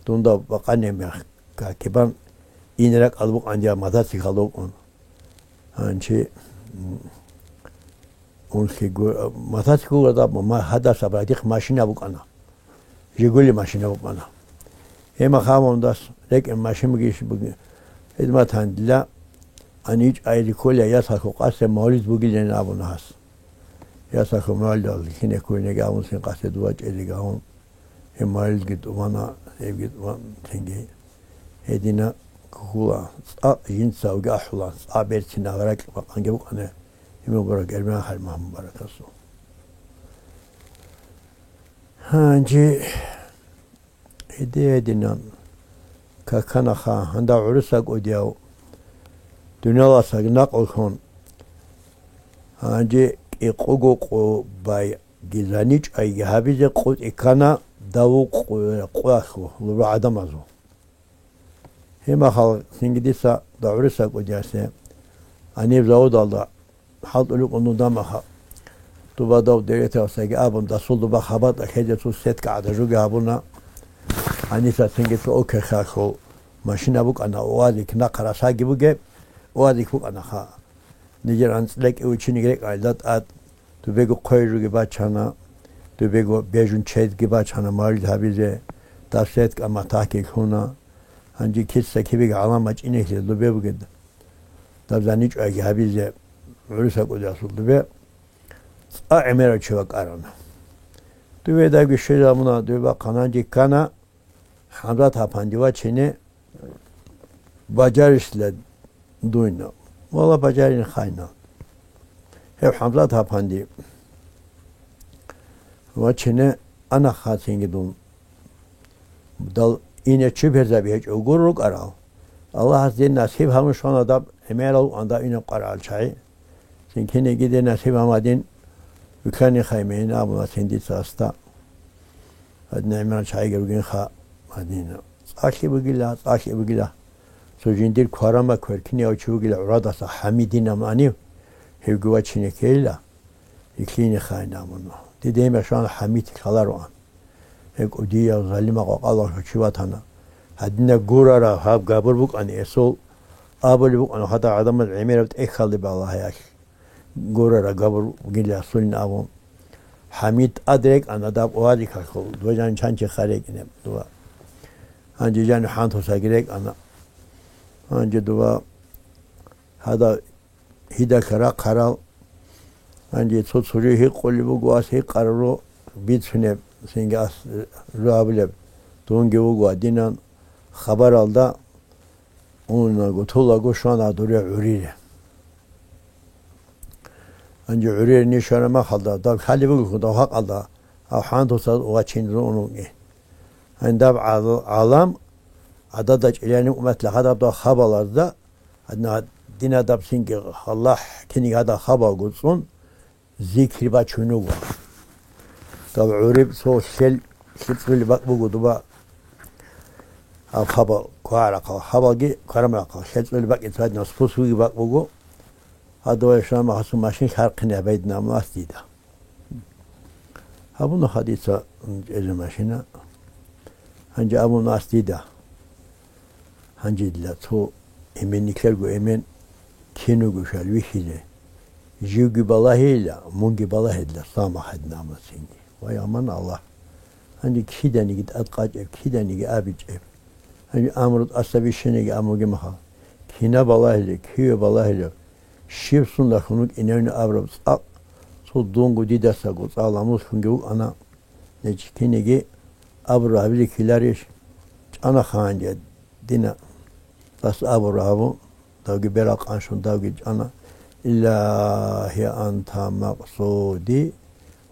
дунда бакъанеб мех какибан ин ракӀал букӀан дия мотоциклалда вукӀун. Гьанчи, м, унлъи гу-, мотоциклалда ма-, гьадаса бадихъ машина букӀана. Жигули машина букӀана. Гьема хамундас рекӀен машин бугищ буги-, хӀидматан дила, анич айри ккола ясалъул къасе мавлид бугилан абуна гьас. Ясалъул мавлидалъ кине кколинеги абун син къасе дува чӀезеги абун, гьеб мавлидги тӀубана, гьебги тӀубан цинги. Гьедина ккула, цӀакъ жинцавги ахӀула, цӀакъ берцинал ракь бакъанги букӀана, гьеб мубарак Эрмиян хӀалимагьа мубаракасул. Гьанже гьедин-гьединан каканаха, гьанда гӀурусакӀудияв дунияласа накълулъун, гьанже кӀикъого къо-, байги заничӀайги гьабизе къотӀи ккана даву къо-, къоялъул лугьа гӀадамазул. Гьеб махал цинги дица дагӀурисакӀудиясе гьаниб заводалда хӀалтӀулев вукӀун дуда махал. Дуба дов директорасдаги абун, дасул дуба хабатӀа хӀезе цо сетка гӀадажуги гьабуна. Гьаниса цинги цо окерхалъул машина букӀана, УАЗик нахъа расаги бугеб, УАЗик букӀанаха. Нижер анцӀила кӀиго чиниги рекӀалда тӀад, дубего хъвей жуги бачана, дубего бежун чедги бачана мавлид гьабизе, дасетка матахӀги лъуна. Гьанже киса кибеги гӀалам бачӀинеблъи дубе бугеб, даб заничӀояги гьабизе гӀурусакӀудиясул дубе цӀа гӀемерав чи вакӀарана. Дубе дайги щвезабуна, дубе бахъана, гьанже ккана ХӀамзат гьапанди вачине бажарищила дуйна. Вала бажарин хайна. Гьев ХӀамзат гьапанди вачине анахъа цинги дун. Дал ине чи берзаби гьечӀо гур рукӀарал. Аллагьас дир насиб гьабун щвана даб гӀемерал вукӀан даб инаб къварагӀал чагӀи. Цин кинеги дир насиб гьамадин вихьани хаймейин абуна цин дица аста. Гьадин гӀемерал чагӀиги ругинха гьадин. ЦӀалъи бугила, цӀалъи бугила. Цо жиндир кварамаквер кинияв чи вугила гӀурадаса ХӀамидин абун анив, гьевги вачине ккейила. Иклине хайин абуна. Дида гьемер щвана ХӀамид лъалароан. Гьеб кӀудияв залима къвакъалав чи ватана. Гьадинаб гурарав гьаб габур букӀани эсул абулеб букӀана, гьадаб гӀадамаз гӀемераб тӀехьалде балагьаялъ. Гурарав габур бугила асулин абун. ХӀамид тӀад рекӀана даб УАЗикалъул, дова жан чанчи ха рекӀинеб дова. Гьанже жан хӀантусаги рекӀана. Гьанже дова гьадаб Гьидалъа рахъарал, гьанже цо-цо жо гьикъулеб буго, ас гьикъараб бицунеб, цинги ас жо гьабулеб, дунги вуго гьадинан хабаралда унаго, толаго щвана дуре гӀурире. Гьанже гӀурире ниж щвараб махалда, даб лъалеб буго дов хӀакъалда, гьав хӀантуса вачин руун вуги. Гьанже даб гӀал-, гӀалам гӀадада чӀилани умматла гьадаб дов хабалазда, Гьадин, гьадин гьадаб цинги Аллагь киниги гьадаб хабалго цӀун зикри бачун вуго. Даб гӀуриб цо лъел лъицӀули бакӀ буго дуба. Гьаб хабал кварахъал, хабалги кварамахъал, лъицӀули бакӀи цадна спусуги бакӀ буго. Гьадавай шама гьасу машин лъархъине гьабайдина амма ас дида. Гьабуна хадица чӀезе машина. Гьанже абуна ас дида. Гьанже дила цо эмен, никлъарго эмен, кин вуго щал вихьизе. Живги балагьейила, мунги балагьедила, самахадна амма цинги. Вай, аман Аллагь. Гьанже киданиги тӀадкъачӀеб, киданиги абичӀеб. Гьанже амру тӀаса бищаниги амруги махал. Кина балагьилеб, киве балагьилеб. Щиб сунда хьунул кӀиневни абураб цӀакъ, цо дунго дидасаго цӀа ламус хьунги вукӀана. Нечи кинеги абураб гьабизе ккеларищ? ЧӀана ханже дина дас абураб гьабун, давги берал къанщун давги чӀана. Илагьи анта макъсуди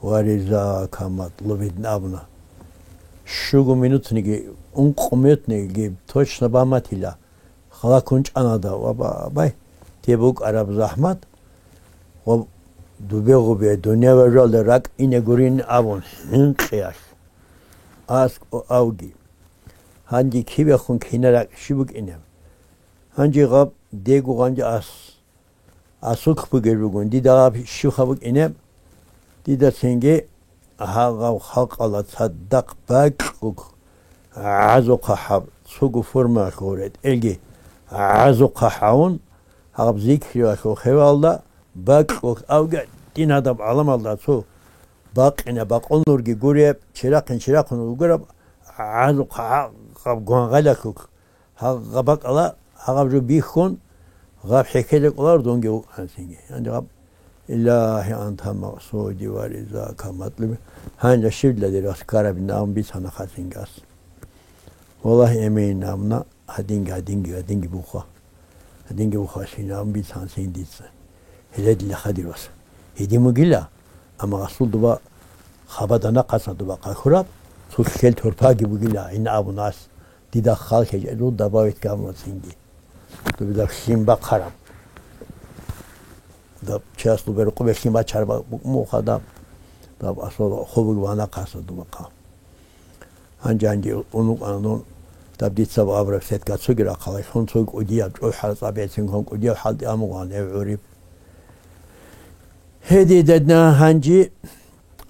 ва ризака матлуби абуна. щуго минутниги, ункъо минутниги точно баматила. Хала ккун чӀана дов, ва ба-, бай, те букӀараб захӀмат, ва дубе-гъубе, дунъя ва жоялда ракӀ ине гурин абун, хӀинкъиялъ. АскӀо авги. Гьанже кибехун кина ракӀ щиб букӀинеб? Гьанже гъаб дего гъанже ас, асулъ бугеб бугун, дида гъаб щибха букӀинеб? Дида цинги гьагъав халкъала цадахъ бакьулъ гӀазухъа гьаб, цого формаялъул ретӀелги гӀазухъа гьавун, гьаб зикриялъул хевалда бакьулъ авги дин гьадаб гӀаламалда цо бакъина бакъул нурги гуреб, чирахъин чирахъун гуреб, гӀазухъа гьаб гвангъалалъулъ гьагъаб бакӀала, гьагъаб жо бихьун, гъаб хӀехьезе кӀолар дунги вукӀанцинги. Гьанже гъаб, Илагьи, анта макъсуди ва ризака матлуби. Гьанже щибла дир вас ккарабин абун бицана хасинги ас. Валлагь, эмин абуна, гьадинги, гьадинги, гьадинги буха. Гьадинги буха, щин абун бицанцин дица. Гьеле дила хадир вас. Гьедин бугила, амма асул дуба хабада нахъаса дуба къахьураб, цо лъел торпаги бугила, гьин абун ас. Дида хал хӀежалъул дабавит гамла цинги. Дубидаб лъим бахъараб. Даб чияс дубе рукъубе лъим бачараб букӀун буха даб. Даб асул хобуги вана хъаса дубахъа. Гьанже-гьанже ун вукӀана дун, даб дица абураб сетка цоги рахъалай, лъун цоги кӀудияб, чӀухӀараб цӀа бецин ккун кӀудияб хӀалтӀи амугъан гьев гӀуриб. Гьедидадна гьанже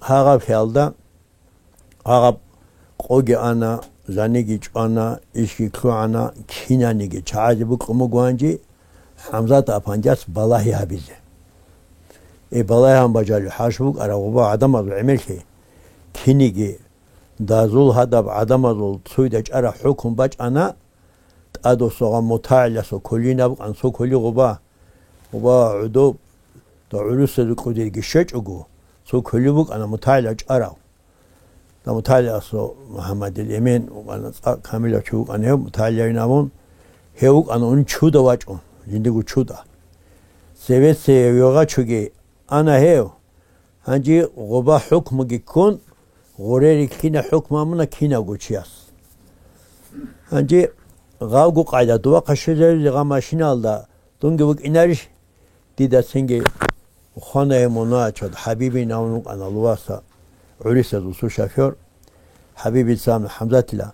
гьагъаб хӀалда Гьагъаб къоги ана, заниги чӀвана, ишги лъугӀана, кинаниги чагӀазе букӀун буго гьанже ХӀамзат апандияс балагьи гьабизе. Э, балагьи гьабун бажарулеб хӀарщ букӀараб гъоба гӀадамазул гӀемерлъи. Киниги дазул гьадаб гӀадамазул цойда чӀараб хӀукму бачӀана, тӀадасухъа мутагӀиласул кулинаб кӀанцо кули гъоба. Гъоба гӀодоб, да гӀурусазул кӀудирги щвечӀого, цо кули букӀана мутагӀила чӀарав. Да мутагӀиласул МухӀаммадил Эмин вукӀана, цӀакъ камилав чи вукӀана гьев, мутагӀилавин абун, гьев вукӀана ун чуда вачӀун, жиндирго чуда. Цевеца гьев йогъачуги ана гьев. Гьанже гъоба хӀукмуги ккун, гъуре рилълъина хӀукму гьабуна кинавго чияс. Гьанже гъавго къайда, дувахъа щвезаризе гъа машиналда дунги вукӀинарищ? Дида цинги хвана гьев мунагьачад ХӀабибин абун вукӀана Луваса гӀурисазул цо шофёр. ХӀабибица абуна ХӀамзатила: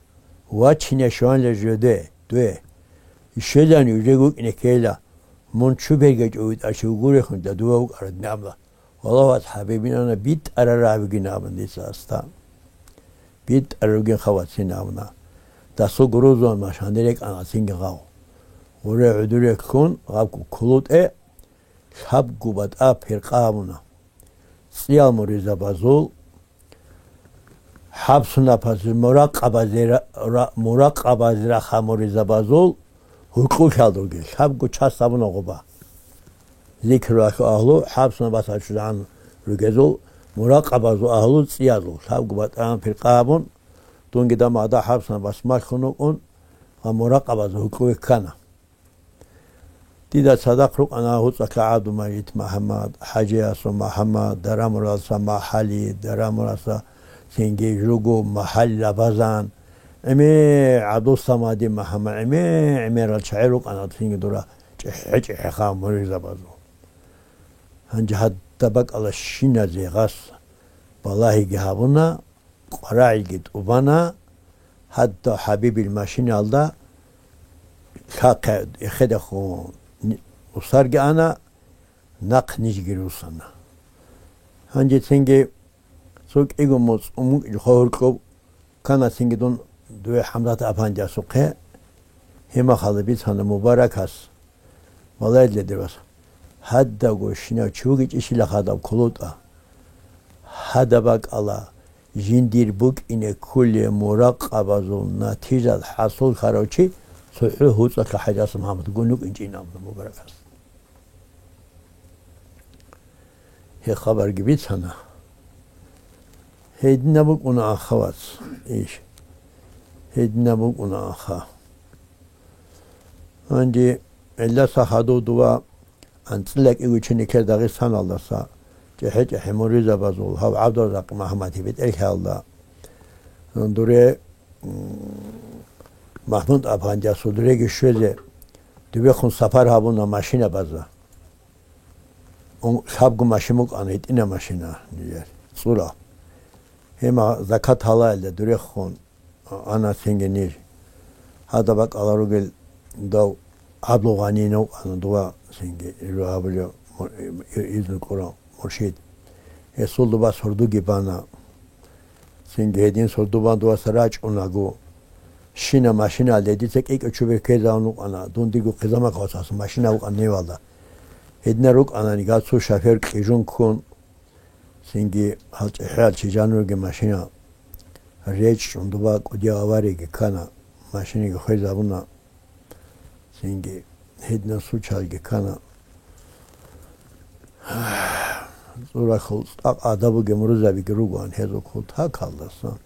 «Вачине щванила жо де, дуе. Щвезани уже вукӀине ккела. Мун чу бергечӀо витӀарав чи вугурехун, да дува вукӀараб», — абуна. Валлагь, вац ХӀабибин абуна, битӀараб рагӀабигин абун дица аста. БитӀараб ругин хавацин абуна. Дасул гурузун машгьанде рекӀана цинги гъав. Гъуре гӀодоре ккун, гъаб кулутӀе, лъабго батӀа пиркъа гьабуна. ЦӀиял муридзабазул, хӀабсунапазе муракъабазе ра-, ра-, муракъабазе раха муридзабазул гьоркьохьалдаги лъабго час гьабуна гъоба. Зикру ахьу агьлу, хӀабсунапасалъ чӀужугӀан ругезул, муракъабазул агьлу цӀиязул лъабго батӀа пиркъа гьабун, дунги дамагъда хӀабсунапас малъун вукӀун ва муракъабазул гьоркьове ккана. Дида цадахъ рукӀана гьуцӀалъа ГӀабдулмажид МухӀаммад, ХӀажиясул МухӀаммад, Дарамуралса МахӀали, Дарамуралса цинги жуго МахӀали Рабазан, гӀемер ГӀабдусамадил МухӀаммад, гӀемер-гӀемерал чагӀи рукӀана цинги дора чӀехӀе-чӀехӀеха муридзабазул. Гьанже гьадаб бакӀалда щиназе гъас балагьиги гьабуна, къварагӀиги тӀубана, гьадда ХӀабибил машиналда лъахъе эхедехун усарги ана, нахъ нижги русана. Гьанже цинги цо кӀиго моцӀ умукӀ жо гьоркьоб ккана цинги дун дуе ХӀамзат апандиясухъе, гьимахалда бицана Мубаракас. Валлагь, дир вас, гьадабго щинав чи вугичӀищила гьадаб кулутӀа. Гьадаб бакӀалда жиндир букӀине кколеб муракъабазул натижа хӀасуллъарав чи цохӀо гьуцӀалъа ХӀажияс МухӀаммад гун вукӀинчӀин абуна Мубаракас. Гьеб хабарги бицана. Гьединаб букӀуна аха, вац, иш. Гьединаб букӀуна аха. Гьанже гьелдаса хадув дова анцӀила кӀиго чи нилъер Дагъистаналдаса чӀехӀе-чӀехӀе муридзабазул гьав ГӀабдуразакъ МухӀаммад гьеб бетӀерлъиялда Дуре, м, Махмуд-афандиясул дуреги щвезе, дубехун сапар гьабуна машина база. Ун-, лъабго машин букӀана, гьитӀина машина нижер, цӀура. Гьема закат гьалаялда дурехун ана цинги ниж. Гьадаб бакӀалда ругел дов ГӀабдулгъани вукӀана дова цинги, жо гьабулев мур-, изну кьурав муршид. Гьесул дова сордуги бана. Цинги гьедин сордубан дуваса рачӀунаго, щина машиналде дица кӀикӀичӀого ккезавун вукӀана, дун диго хъизамахъ вацас машина вукӀана невалда. Гьединал рукӀана нига цо шофер кьижун ккун, цинги гьал чӀехӀиял чи жанурги машина речӀчӀун, дуба кӀудияв аварияги ккана, машинаги хвезабуна. Цинги гьединаб случайги ккана. ЦӀурахъул цӀакъ гӀадаб бугеб мурзабиги ругоан гьезул кутакалдасан,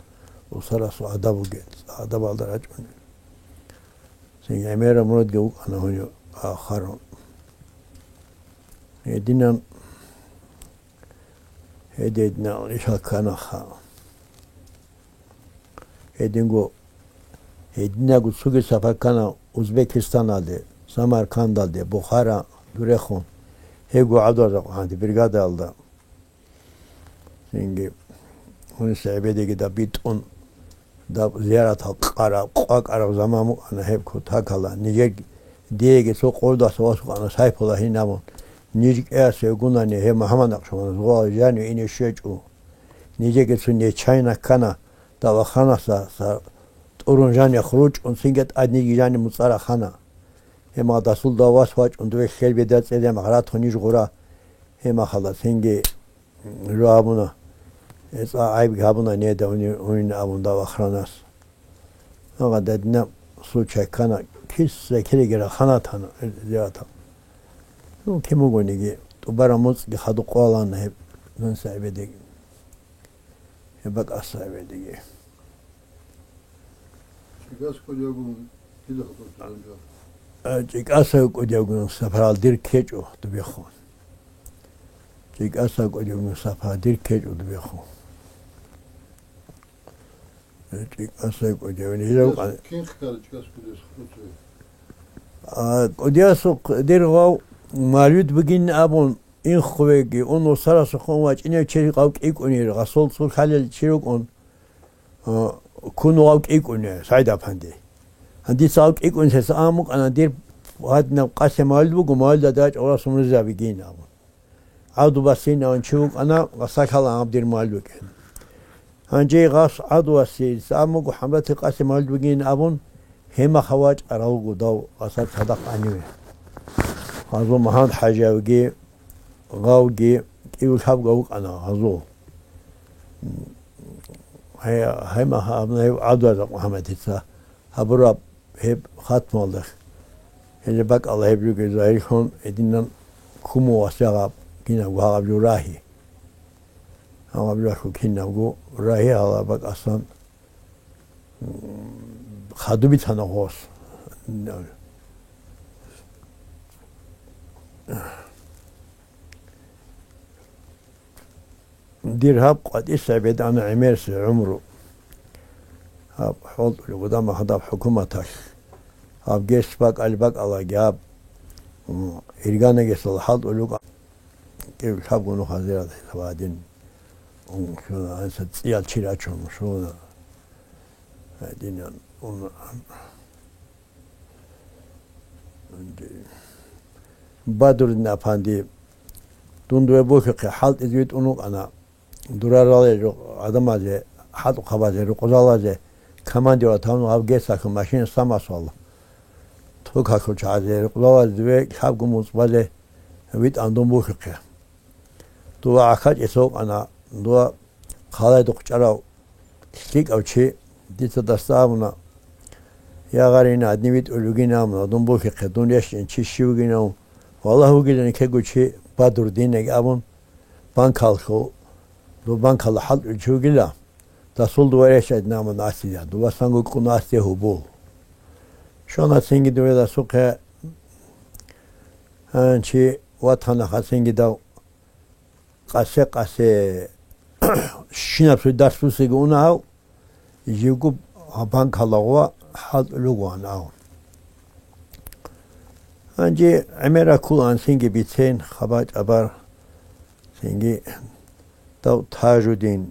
усарасул гӀадаб бугеб, цӀакъ гӀадабалда рачӀунел. Цинги гӀемераб мурадги вукӀана гьуниб ахарун. Гьединан, гьединал ишал кканаха. Гьединго, гьединго цоги сапар ккана Узбекистаналде, Самаркандалде, Бухара дурехун, гьебго гӀадур ракъанти бригадалда. Цинги гьуниса гӀебедеги даб битӀун, даб зияратал къараб, къвакӀараб заман букӀана гьеб кутакалда. Нижер диеги цо къордаса вас вукӀана Сайпула гьин абун. Ниж кӀиясе вугунани гьеб МухӀаммад Ахъшаманас гъола жанив ине щвечӀо. Нижеги цо нечайна ккана, даваханаса са-, тӀурун жанихъ ручӀун, цинги тӀадниги жани муцӀара хана. Гьемал дасул давас вачӀун, дуе хьел беда цӀеде махъ ратун ниж гъура. Гьемахалда цинги жо гьабуна, гьецӀа гӀайибги гьабуна неда уни-, унин абун дав охранас. Гьагъа дадина случай ккана, киса кириги рахана тана, зиратал. Ну, кин бугониги, тӀубараб муцӀги хадуб къоялана гьеб нунса гӀебедеги. Гьеб бакӀаса гӀебедеги. ЧӀикӀас кӀудиявгун дида хутӀун цӀикӀкӀун жо. А, ЧӀикӀаса кӀудиявгун сапарал дир ккечӀо дубехун. ЧӀикӀаса кӀудиявгун сапарал дир ккечӀо дубехун. ЧӀикӀаса кӀудиявгун. Гьезул КӀудияс къан- кин хкала ЧӀикӀас кӀудияс хутӀун цӀикӀкӀун? А, кӀудиясухъ дир гъав мавлид бугин абун, инхъувеги, ун васарасухъ ун вачӀинев чи гъав кӀикӀунир, гъасул цо хьалел чи рукӀун, а, ккун гъав кӀикӀуне, СагӀид-апанди. Гьандица гъав кӀикӀунилъеса ан букӀана, дир гьадинаб къасе мавлид буго, мавлидалда рачӀа гъурасул мурзабигин абун. ГӀавдубасин аван чи вукӀана, гъасалъала гьаб дир мавлид вукӀин. Гьанже гъас ГӀавдубасица ан буго ХӀамрати къасе мавлид бугин абун, гьемаха вачӀаралго дав гъасда цадахъ гьаниве. Гъазул МухӀаммад-хӀажиявги, гъавги, кӀиго-лъабго вукӀана гъазул. Гьай-, гьаймаха абуна гьев ГӀавдубазда МухӀаммадица. Гьабураб гьеб хатмалда. Гьеле бакӀала гьеб жуги загьирлъун, гьединан куму васягъаб кинабго гьагъаб жо рагьи. Гьагъаб жо рагьу кинабго рагьи гьала бакӀасан, м, хадуб бицана гъос. Дир гьаб къватӀиса бедана гӀемерси гӀумру. Гьаб хӀолтӀулев гъудама гьадаб хӀукуматалъ. Гьаб гес бакӀал бакӀалаги гьаб, м, ирганагесал хӀалтӀулев кӀа-, кӀев лъабго нух гьазирал хӀисаб гьадин. Ун щуна, гьанса цӀиял чи рачун щуна. Гьадинан ун. Бадрудин апанди, дун дуе бухьухъе хӀалтӀизе витӀун вукӀана, дурарале жо-, гӀадамазе, хӀалтӀухъабазе, рукъузалазе, командировать гьавун гьав гесахьун машина самасвал. Тукахьул чагӀазе, рукъузалазе диве лъабго муцӀ бале витӀан дун бухьухъе. Дова гӀахьачӀиса вукӀана, дова хъалайда хъучӀарав лъикӀав чи, дица дасда абуна, я гъарина, гьадин витӀулев вугин абуна, дун бухьихъе, дун рещтӀин чи щив вугин абун, валлагь, вугилан ккего чи Бадрудинаги абун, банкалъул, дов банкалда хӀалтӀулев чи вугила, дасул дова рещтӀайдин абун асизе, дова санго кьун асизе гьубул. Щвана цинги дове дасухъе, гьанчи ватана хасинги дав. Къасе-къасе щинаб цо дарс бусиги уна гьав, живго банкалагъуа хӀалтӀулев вугоан ав. Гьанже гӀемерал кколаан цинги бицен, хабар-чӀабар, цинги дав Тажудин,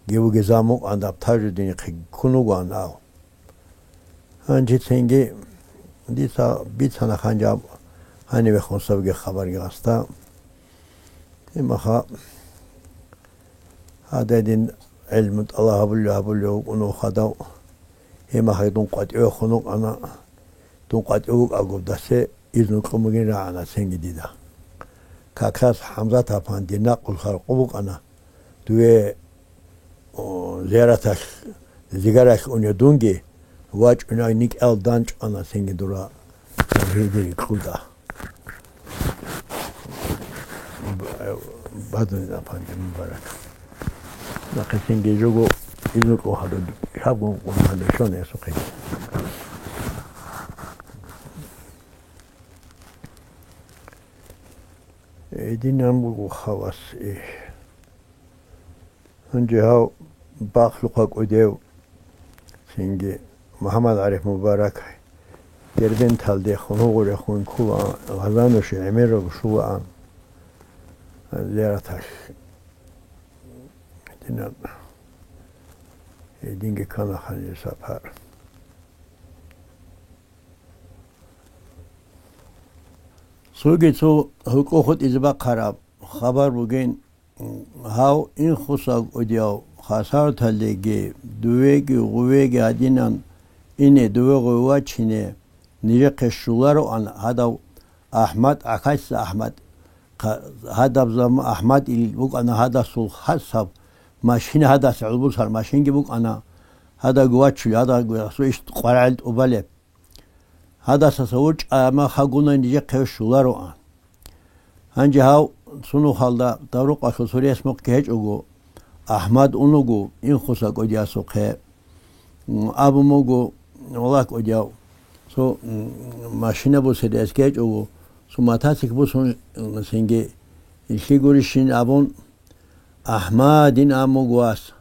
гев вугеза мукъан даб Тажудинихъе ккун вугоан ав. Гьанже цинги дица бицана ханжаб гьанивехун сабги хабарги гъасда. Гьебмаха гьададин гӀелму тӀалаб гьабулев, гьабулев вукӀун вухадав. Гьебмаха дун къватӀивехун вукӀана. Дун къватӀив вукӀаго, дассе изну кьун бугин рагӀана цинги дида. Как раз ХӀамзат апан дир накъул халкъу букӀана. Дуе, о, зияраталъ, зигаралъ уне дунги, вачӀуна никӀал данчӀвана цинги дура гьедин кьуда. Бадун апанди мубарак. Нахъе цинги жуго изну кьун гьадуд, шабгун кьун гьадуд, шони эсухъе. Эдинан буго хавас, э. Гьанже гьав бахлъухъа кӀудев, цинги МухӀаммад ГӀариф Мубарак Дербенталдехун гьугъурехун кколаан, Гъазануше гӀемераб шулаан зияраталъ. Гьединаб гьединги ккана ханжи сапар. Цоги цо гьукъу хутӀизе бахъараб хабар бугин, гьав инхуса кӀудияв хасарталдеги, дувеги гъувеги гьадинан ине, дуве гъуве вачине нижехъе щулароан гьадав АхӀмад, ГӀахьайса АхӀмад. Хъа-, гьадаб зам-, АхӀмад ил букӀана гьадасул хасаб машина, гьадаса гӀолбусар машинги букӀана, гьадаги вачулев, гьадаги асул иш къварагӀел тӀубалеб. Гьадаса савурчӀа, амма хагуна нижехъе щулароан. Гьанже гьав цунухъалда Таврукъалъул сурияс мухъги гьечӀого, АхӀмад унуго инхуса кӀудиясухъе, м, абун буго, валлагь, кӀудияв, цо, м, машина бусериялъги гьечӀого, цо мотоцикл бусун, м, цинги, лъи гурищин абун, АхӀмадин абун буго вас,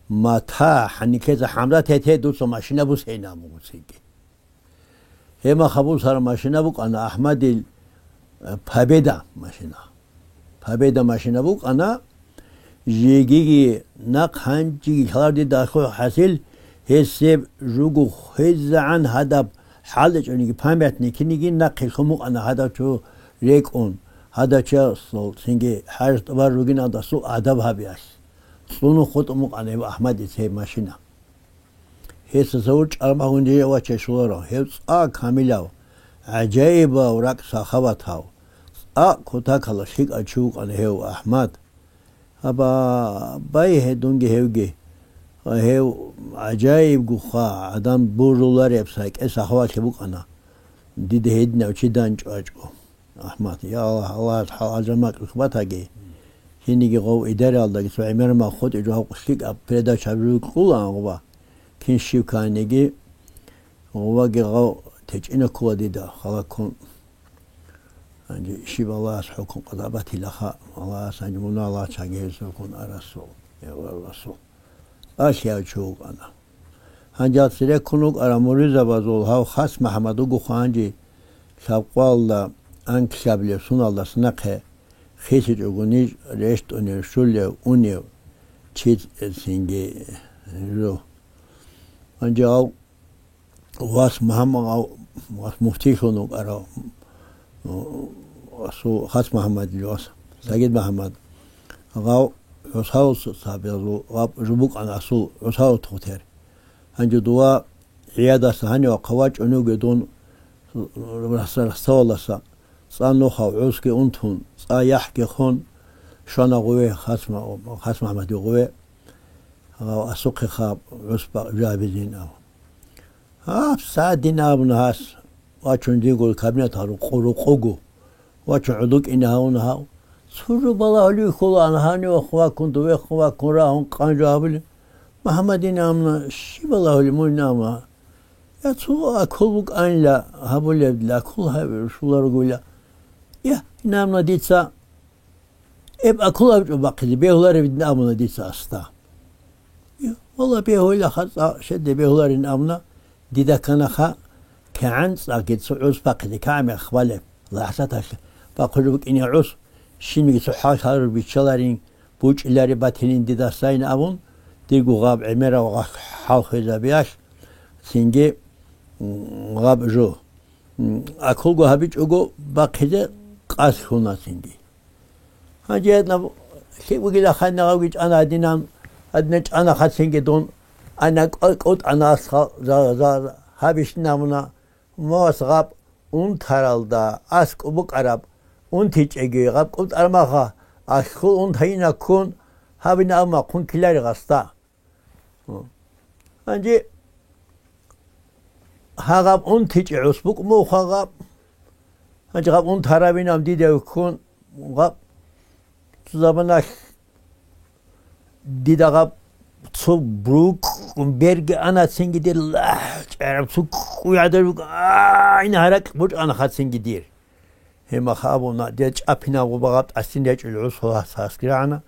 мата хӀаникеза ХӀамзат гьете дуца машина бусейин абун буго цинги. Гьебмаха бусара машина букӀана АхӀмадил, э, Победа машина. Победа машина букӀана, жегиги нахъ гьанжеги лъаларде далъул хӀасил, гьесеб жуго хвезегӀан гьадаб хӀалдичӀониги памятникиниги нахъе лъун букӀана гьадав чо рекӀун, гьадав чиясул цинги хӀарж тӀубар ругиналдасул адаб гьабиялъ. ЦӀунун хутӀун букӀана гьеб АхӀмадица гьеб машина. Гьесда савурчӀа гьунжи ваче щоларо, гьев цӀа камилав, гӀажаибав ракӀ сахаватав, цӀа кутакалда лъикӀав чи вукӀана гьев АхӀмад. Аба, бай гьедунги гьевги, гьев гӀажаибгуха, гӀадан божулареб сакӀе сахаватлъи букӀана, дида гьединав чи данчӀвачӀо. АхӀмад, я Аллагь, Аллагьас хӀалалжал макьилъ батаги. Кинниги гъов идараялдаги цо гӀемер маххутӀи жо гьав лъикӀаб передача гьаб жо кьулаан гъова. Кин щив кканиги, гъоваги гъав течӀина ккола дида, халаккун. Гьанже щиб Аллагьас хӀукму къада батилаха, Аллагьас гьанже мун Аллагь чагӀи гьезулгун арасул, я Аллагь Расул. Алъяв чи вукӀана. Гьанже цере ккун вукӀарав муридзабазул гьав Хас МахӀмад вугоха гьанже лъабкъоялда анкьлъабилеб суналдаса нахъе хисичӀого ниж рещтӀунев, щулев, унев чи цинги жо. Гьанже гьав вас МухӀаммад, гьав вас муфтийлъун вукӀарав, асул Хас МахӀмадил вас, Сагид МахӀмад, гьав ГӀусал сабиязул гьаб жо букӀана асул ГӀусал тухутер. Гьанже дова гӀиядаса гьанивахъа вачӀуневги дун рас-, раставалдаса цӀа нухав гӀусги унтун, цӀа яхӀги хун, щвана гъуве Хас Ма-, Хас МахӀмадил гъуве, гьав асухъе хаб гӀус ба-, жабизин ав. Гьаб сагӀат дин абуна гьас, вачун динго кабинеталъ рукъу-, рукъуго, вачун гӀодов кӀине гьавуна гьав. Цо жо балагьулев хьулаан гьанивахъ ваккун, довехъ ваккун рагьун къан жо гьабулев. МухӀаммадин абуна, щиб балагьулев мун абуна? Я, цо акул букӀанила гьабулеб, акул гьаб-, щуларогойила. Я, ин абуна дица, эб акул абчӀо бахъизе бегьулареб дин абуна дица асда. Валла, бегьула ха цӀа, щеде бегьуларин абуна, дида кканаха кигӀан цӀаги цо гӀус бахъизе, кигӀан мех балеб, лахӀзаталъ бахъулеб букӀине гӀус, щибниги цо хӀал-хӀалур биччаларин, бучӀилари батилин дидасайин абун, дирго гъаб гӀемерав гъа-, хӀал хвезабиялъ, цинги, м, гъаб жо, м, акулго гьабичӀого бахъизе къасд лъуна цинги. Гьанже гьадинаб лъикӀ бугила, хайнагъавги чӀана гьадинан, гьадинан чӀана хацинги дун, ана кӀо-, кӀутӀана асха-, за-, за-, гьабищ намуна, мавас гъаб унтаралда аскӀуб букӀараб унтичӀеги, гъаб кӀутӀармаха, алъул унтайина ккун, гьабина аб махъун килари гъасда. Гьанже гьагъаб унтичӀеб гӀус букӀ муха гъаб. Гьанже гъаб унтарабинаб дида вихьун, гъаб цо заманалъ дида гъаб цо букӀ берги анацинги дир лахӀчӀараб цо кӀуядар букӀ, айна гьаракь бучӀана хацинги дир. Гьеб мах абуна, дир чӀапинаб гъуба гъаб тӀасин речӀел гӀусул гьас-, гьасги рагӀана,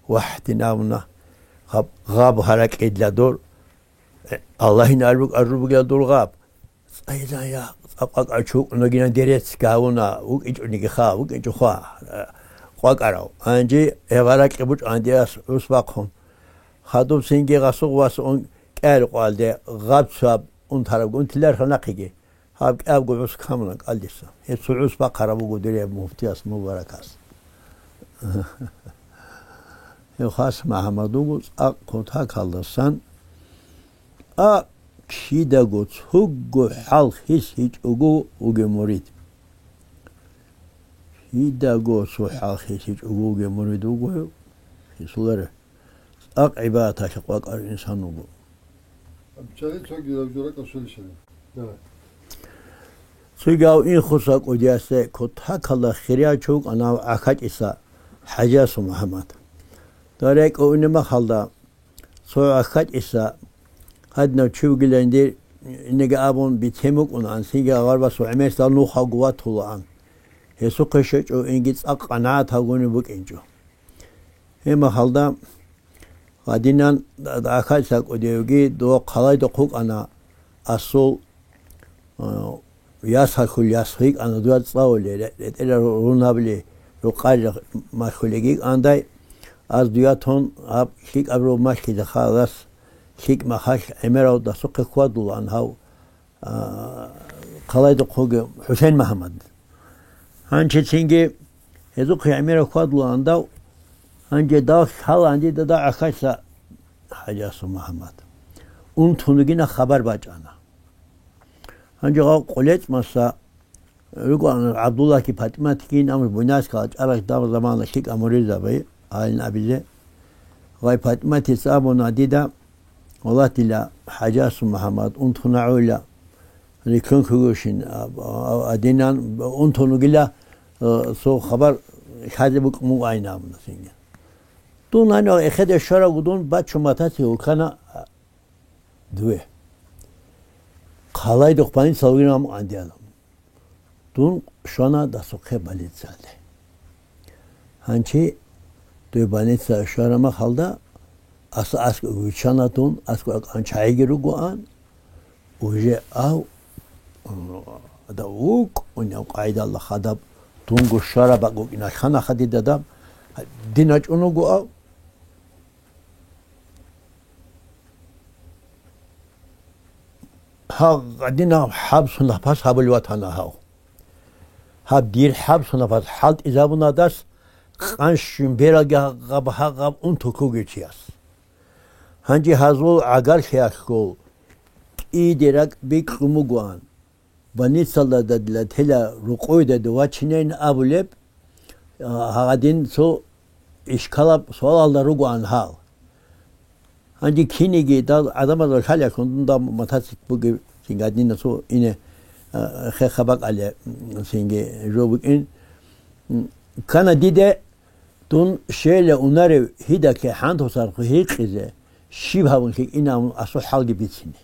вагь, дин абуна, гъаб, гъаб гьаракьидла дур, э, Аллагьин арбуг-, аррубугила дур гъаб. ЦӀайзая, цӀакъ-, къакъа чукъунагина дерец гавуна, вукӀинчӀунигиха, вукӀинчӀуха, э, къвакӀарав. Гьанже гьеб гьаракьи бучӀана диас гӀус бахъун. Хадуб цинги гъасугъ вас ун кӀел къвалде, гъаб цаб унтараб унтиларха нахъеги. Гьаб кӀиябго гӀус камуна кӀалдиса. Гьеб цо гӀус бахъараб буго диреб муфтияс мубаракас. Гьев хас МухӀаммад вуго цӀакъ кутакалдасан, а, кидаго цуго хӀал хисичӀого вугев мурид. Кидаго цо хӀал хисичӀого вугев мурид вуго гьев, хисуларе. ЦӀакъ гӀибадаталъе къвакӀарав инсан вуго. Абчари цоги рабжуракӀа шулищали. Давай. Цоги гьав Инхуса кӀудиясе кутакалда хирияв чи вукӀана АхьакӀиса ХӀажиясул МухӀаммад. Дарекъо уни махалда цо АхьакӀиса гьадинав чи вугилан дир инеги абун бицен букӀунаан, цинги гъарбасул гӀемерисдал нухалго ватулаан. Гьесухъе щвечӀо инги цӀакъ къанагӀат гьавгуни букӀинчӀо. Гьеб махалда гьадинан АхьакӀиса кӀудиявги дова хъалайда хъукӀана асул, а, ясалъул яс гьикӀана дуда цӀалулел, ре-, ретӀела ру-, рунабли рукъалил малъулеги гӀандай, аз дуятун гьаб лъикӀаб ру малъида халас лъикӀ махалъ гӀемерав дасухъе хьвадулаан гьав а, хъалайдухъ вугев ХӀусейн МухӀаммад. Гьанчи цинги гьезухъе гӀемераб хьвадулаан дав, гьанже дав лъалаан дида дагӀахъайса ХӀажасул МухӀаммад. Унтун вугина хабар бачӀана. Гьанже гъав КъолецӀмаса ругоан ГӀабдуллагьги ПатӀиматги, амр буйнаскал чӀаралъ дав замана лъикӀа муридзаби. Гьалин абизе. Гъай ПатӀиматица абуна дида, валлагь, дила ХӀажасул МухӀаммад унтуна гӀойла, риккун хьугевщин, а, а, а, адинан унтун вугила, а, цо хабар лъазе букӀун вугайин абуна цинги. Дун гьанив эхеде щварав дун бачун матаси вукана, а, дуе. Хъалайдухъ больница вугин амукъан диана. Дун щвана дасухъе больницаялде. Гьанчи дуе больница щвараб махалда, аса аскӀов виччана дун, аскӀов акӀан чагӀиги ругоан, уже ав, м, ада вукӀунев къайдалда хадаб, дунго щвараб бакӀ букӀиналъ хана хадидадаб, дин вачӀун вуго ав. Гьагъадинаб хӀабсу напас гьабулев ватана гьав. Гьаб дир хӀабсу напас хӀалтӀизабунадас къанщун бералги гьаб-, гьаб унту ккугев чияс. Гьанже гьазул гӀагарлъиялъул кӀиде ракӀ бикьун бугоан. Больницалда дадила тела рукъойда дов вачинайин абулеб, а, гьагъадин цо ишкалаб суалалда ругоан гьал. Гьанже кинеги дал гӀадамазул хӀалалъун дунда мотоцикл бугеб, цинги гьадинасул ине, а, хеха бакӀале, м, цинги жо букӀин. М, ккана диде, дун щейила унарев гьидаке хӀантусархъу гьикъизе, щиб гьабун лъикӀин абун асул хӀалги бицине.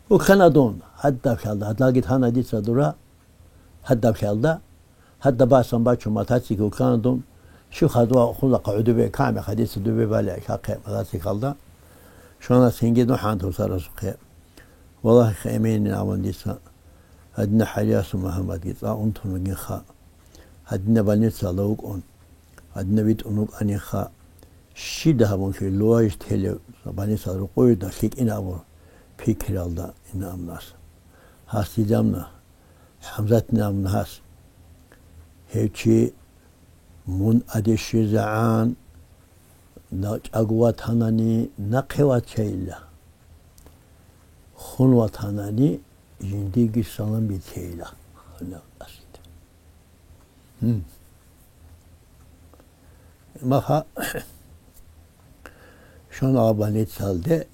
Вукана дун, гьадаб хӀалда, гьадлаги тана дица дура, гьадаб хӀалда, гьадаб басан бачун мотоцикл вукана дун, щив хадув хъулахъа гӀодобе, камехъа дица добе бале, лъахъе мотоциклда. Шона цинги духӀан тусарасухъе. Валлагьи, хеменин аван дица. Гьадина ХӀалиясул МухӀаммадги цӀа унтун вугинха. Гьадина больницала вукӀун. Гьадина витӀун вукӀанинха. Щида гьабун хир лугьайищ телев больницала рукъуйда лъикӀин абур пикралда ина амнас. Гьас дидамна, ХӀамзатин амна гьас. Гьев чи мун адещезегӀан, на-, чӀаго ватанани нахъе вачейила. Хун ватанани жиндиги салам бицейила. Гьанав асид. Гьм. Маха шона больницалде,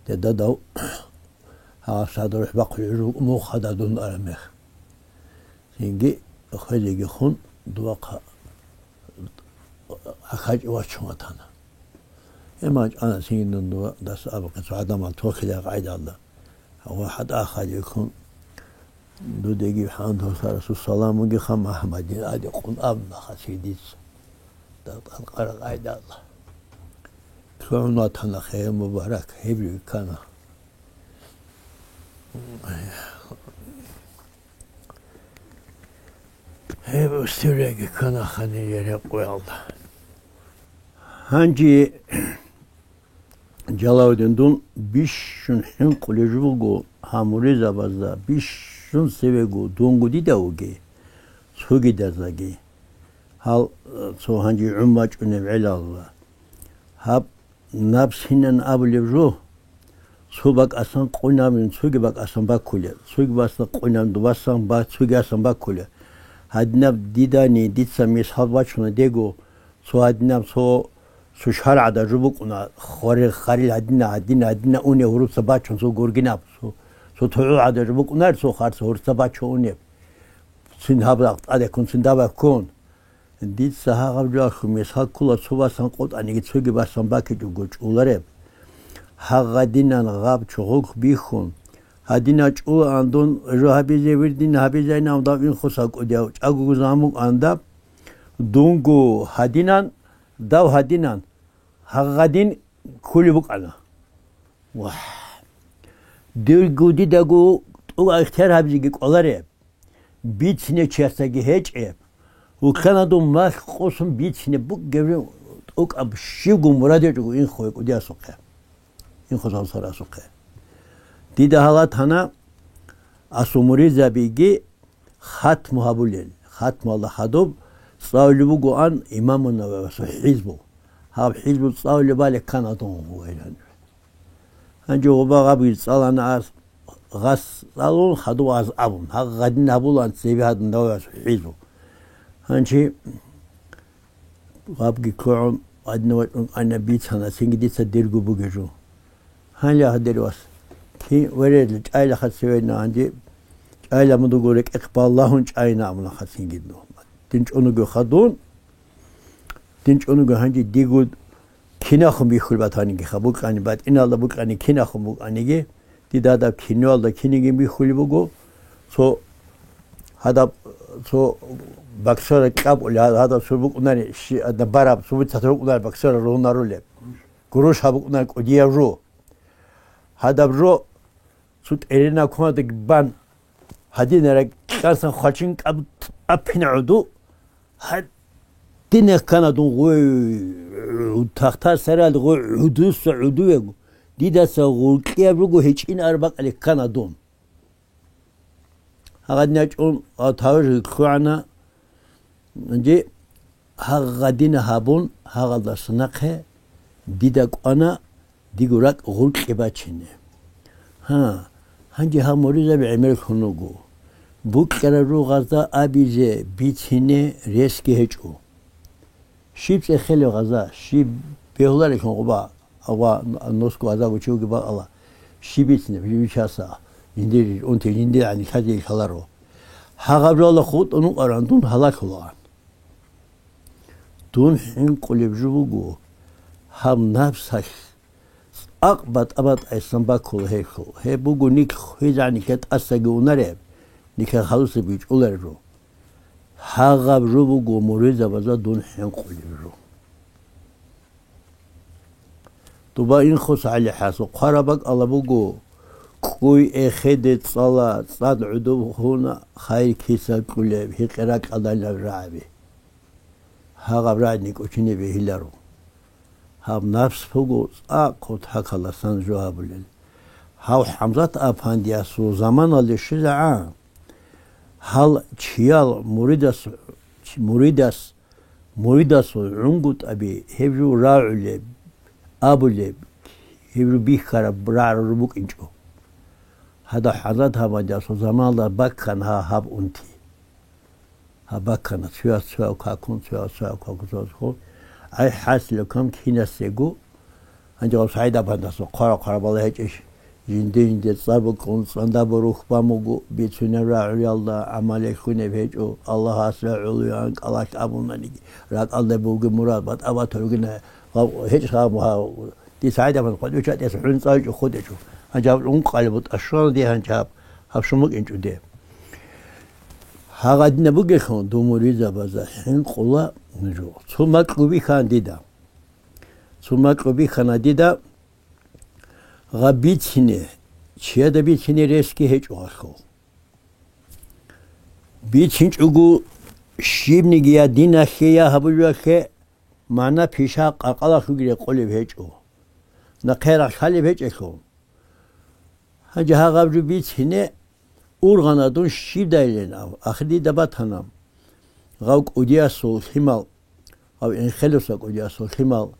де дадав, гьаб садур бахъулел руго мухъ хададун арамех. Цинги хвезеги хун, дувахъа гьакъачӀи вачун ватана. Гьеман чӀана цинги дун дува дас абухъе цо гӀадамал тохилай къайдалда. Ва хӀатӀа халикун, дудеги хӀантуса Расул саламуги хам Ахмадин адикъун абуна хасидица. Дагъ-, дагъ-, къайдалда. Лъугьун ватана хейр мубарак, гьеб риккана. Гьеб устуреги ккана ханин рекъоялда. Гьанже Жалавудин, дун бищун хӀинкъулеб жо буго гьаб муридзабазда, бищун цевего дунго дида вугей, цогидаздаги. Гьал, э, цо гьанже гӀун бачӀунеб гӀелалла. Гьаб напсинан абулеб жо, цо бакӀасан къунабин, цоги бакӀасан баккулеб, цоги бакӀасан къунабин, дубасан ба-, цоги асан баккулеб. Гьадинаб дидани, дица мисал бачуна дего, цо гьадинаб цо, цо шаргӀада жо букӀуна, хварил, хварил гьадина, гьадина, гьадина унев гьуруца бачун цо гургинаб, цо, цо тугӀу гӀада жо букӀунар, цо харц гьуруца бачун унеб. Цин гьаб тӀадеккун, цин дабаккун. Дица гьагъаб жо ахьу, мисал ккола, цо басан къотӀаниги цоги басан бакичӀого чӀолареб. Гьагъадинан гъаб чогъулъ бихьун, гьадина чӀолаан дун жо гьабизе, вирдин гьабизайинав дав инхоса кӀудияв чӀаго заман букӀандаб, дунго гьадинан, дав гьадинан, гьагъадин кколеб букӀана. Вагь! Дирго дидаго тӀула ихтияр гьабизеги кӀолареб. Бицине чиясдаги гьечӀеб. Вукана дун малъ къосун бицине бугеб тӀокӀаб щибго мурад гьечӀого инхо кӀудиясухъе. Инхо сансарасухъе. Дида гьалатана асул муридзабиги хатму гьабулел. Хатмуялда хадуб цӀалулеб бугоан Имаму Нававиясул хӀизбу. Гьаб хӀизбу цӀалулебали ккана дун гьугьайилан. Гьанже гъоба гъабги цӀалана ас, гъас цӀалун, хадув аз абун, гьагъ гъадин гьабулаан цебе гьадин давлаялъул хӀизу. Гьанже гъабги ккогӀун, гьадин вачӀун кӀана бицана, цинги дица дирго бугеб жо. Гьанже гьадер вас, кин вередли чӀайилаха цевена гьанже, чӀайила мудуго рекӀехъ балагьун чӀайина абунаха цинги дун. Дин чӀунуго хадун, Дин чӀунуго гьанже диго кинахун бихьулеб батаниги ха букӀани, батӀиналда букӀани кинахун букӀаниги, дида гьадаб киноялда кинигин бихьулеб буго, цо гьадаб, цо боксера кьабули, гьадаб цо букӀунари, щи-, гьадаб бараб, цо буцатаб букӀунари боксера ругьунарулеб. Гуруш гьаб букӀунари кӀудияв жо. Гьадаб жо цо тӀеренаб кумадаги бан, гьадинараг кьансан хвалчин кӀаб-, кӀапина гӀуду, гьадинах ккана дун гъой, тахта сарал гъой гӀудуса гӀудувего, дидаса гъуркьияб руго гьечӀин арбакьале ккана дун. Гьагъадин ячӀун тавжи лъугӀана, Гьанже гьагъадина гьабун, гьагъалдаса нахъе дида кӀвана диго ракӀ гъуркьи бачине. Гьа, гьанже гьаб муридзаби гӀемерлъун руго. Букьараб жо гъазда абизе, бицине ресги гьечӀо. Щиб цӀехелев гъаза, щиб бегьуларелъун гъуба? Ва носго азаб учевги бакӀала. Щиб бицинеб, жибичаса, жиндир унти, жиндир гӀани лъазе лъаларо. Гьагъаб жола хутӀун вукъаран дун гьалалъулаан. Дун хӀинкъулеб жо буго, гьаб напсалъ цӀакъ батӀа-батӀайсан бакула гьелъул. Гьеб буго нилъ хвезегӀан нилъер тӀасаги унареб, нилъер халусеб бичӀчӀулареб жо. Гьагъаб жо буго муридзабазда дун хӀинкъулеб жо. Дуба инхус гӀалихӀасул хъвараб бакӀ ала буго, кӀуй эхеде цӀала, цӀад гӀодов гьуна хайир киса кьулеб, гьикъи ракьалдайилан рагӀаби. Гьагъаб рагӀ никӀочине бегьиларо. Гьаб напс буго цӀакъ кутакаласан жо гьабулел. Гьав ХӀамзат апандиясул заманалде щвезегӀан, гьал чиял муридас, муридас, муридасул гӀунгутӀаби гьеб жо рагӀулеб, абулеб, гьеб жо бихьараб рагӀараб букӀинчӀо. Гьадаб ХӀамзат апандиясул заманалда баккана гьа-, гьаб унти. Гьаб баккана, цояс цояв какун, цояс цояв какун, цояс хун. Ай, хӀасилев кам кинасего, гьанже гьав СагӀид апандасул хъвара-хъварабала гьечӀищ, жинде-жинде цӀар букӀун, цӀандаб рухь бан буго, бицунеб рагӀулелда гӀамал хьунеб гьечӀо, Аллагьас рагӀулеян кӀалалъ абунаниги, ракӀалда бугеб мурад батӀа-батур бугина, гьав гьечӀ гьав, гьав, дир СагӀид апанас хъвадичӀ гьатӀес хӀун цӀалчӀо худечӀо. Гьанже гьаб ункъалеб бутӀа щвана дие гьанже гьаб, гьаб шумукӀинчӀо дие. Гьагъадина бугелъул, дун муридзабазда хӀинкъула нуж. Цо макьу бихьана дида. Цо макьу бихьана дида, гъаб бицине, чияда бицине ресги гьечӀо гъалъул. БицинчӀого щибниги я диналъе, я гьабулелъе, магӀна пиша къаркъалалъуги рекъолеб гьечӀо. Нахъе рахъалеб гьечӀелъул. Гьанже гьагъаб жо бицине ургъана дун щибдайилан аб. Ахир дида батана. Гъав кӀудиясул лъимал, гъав Инхелуса кӀудиясул лъимал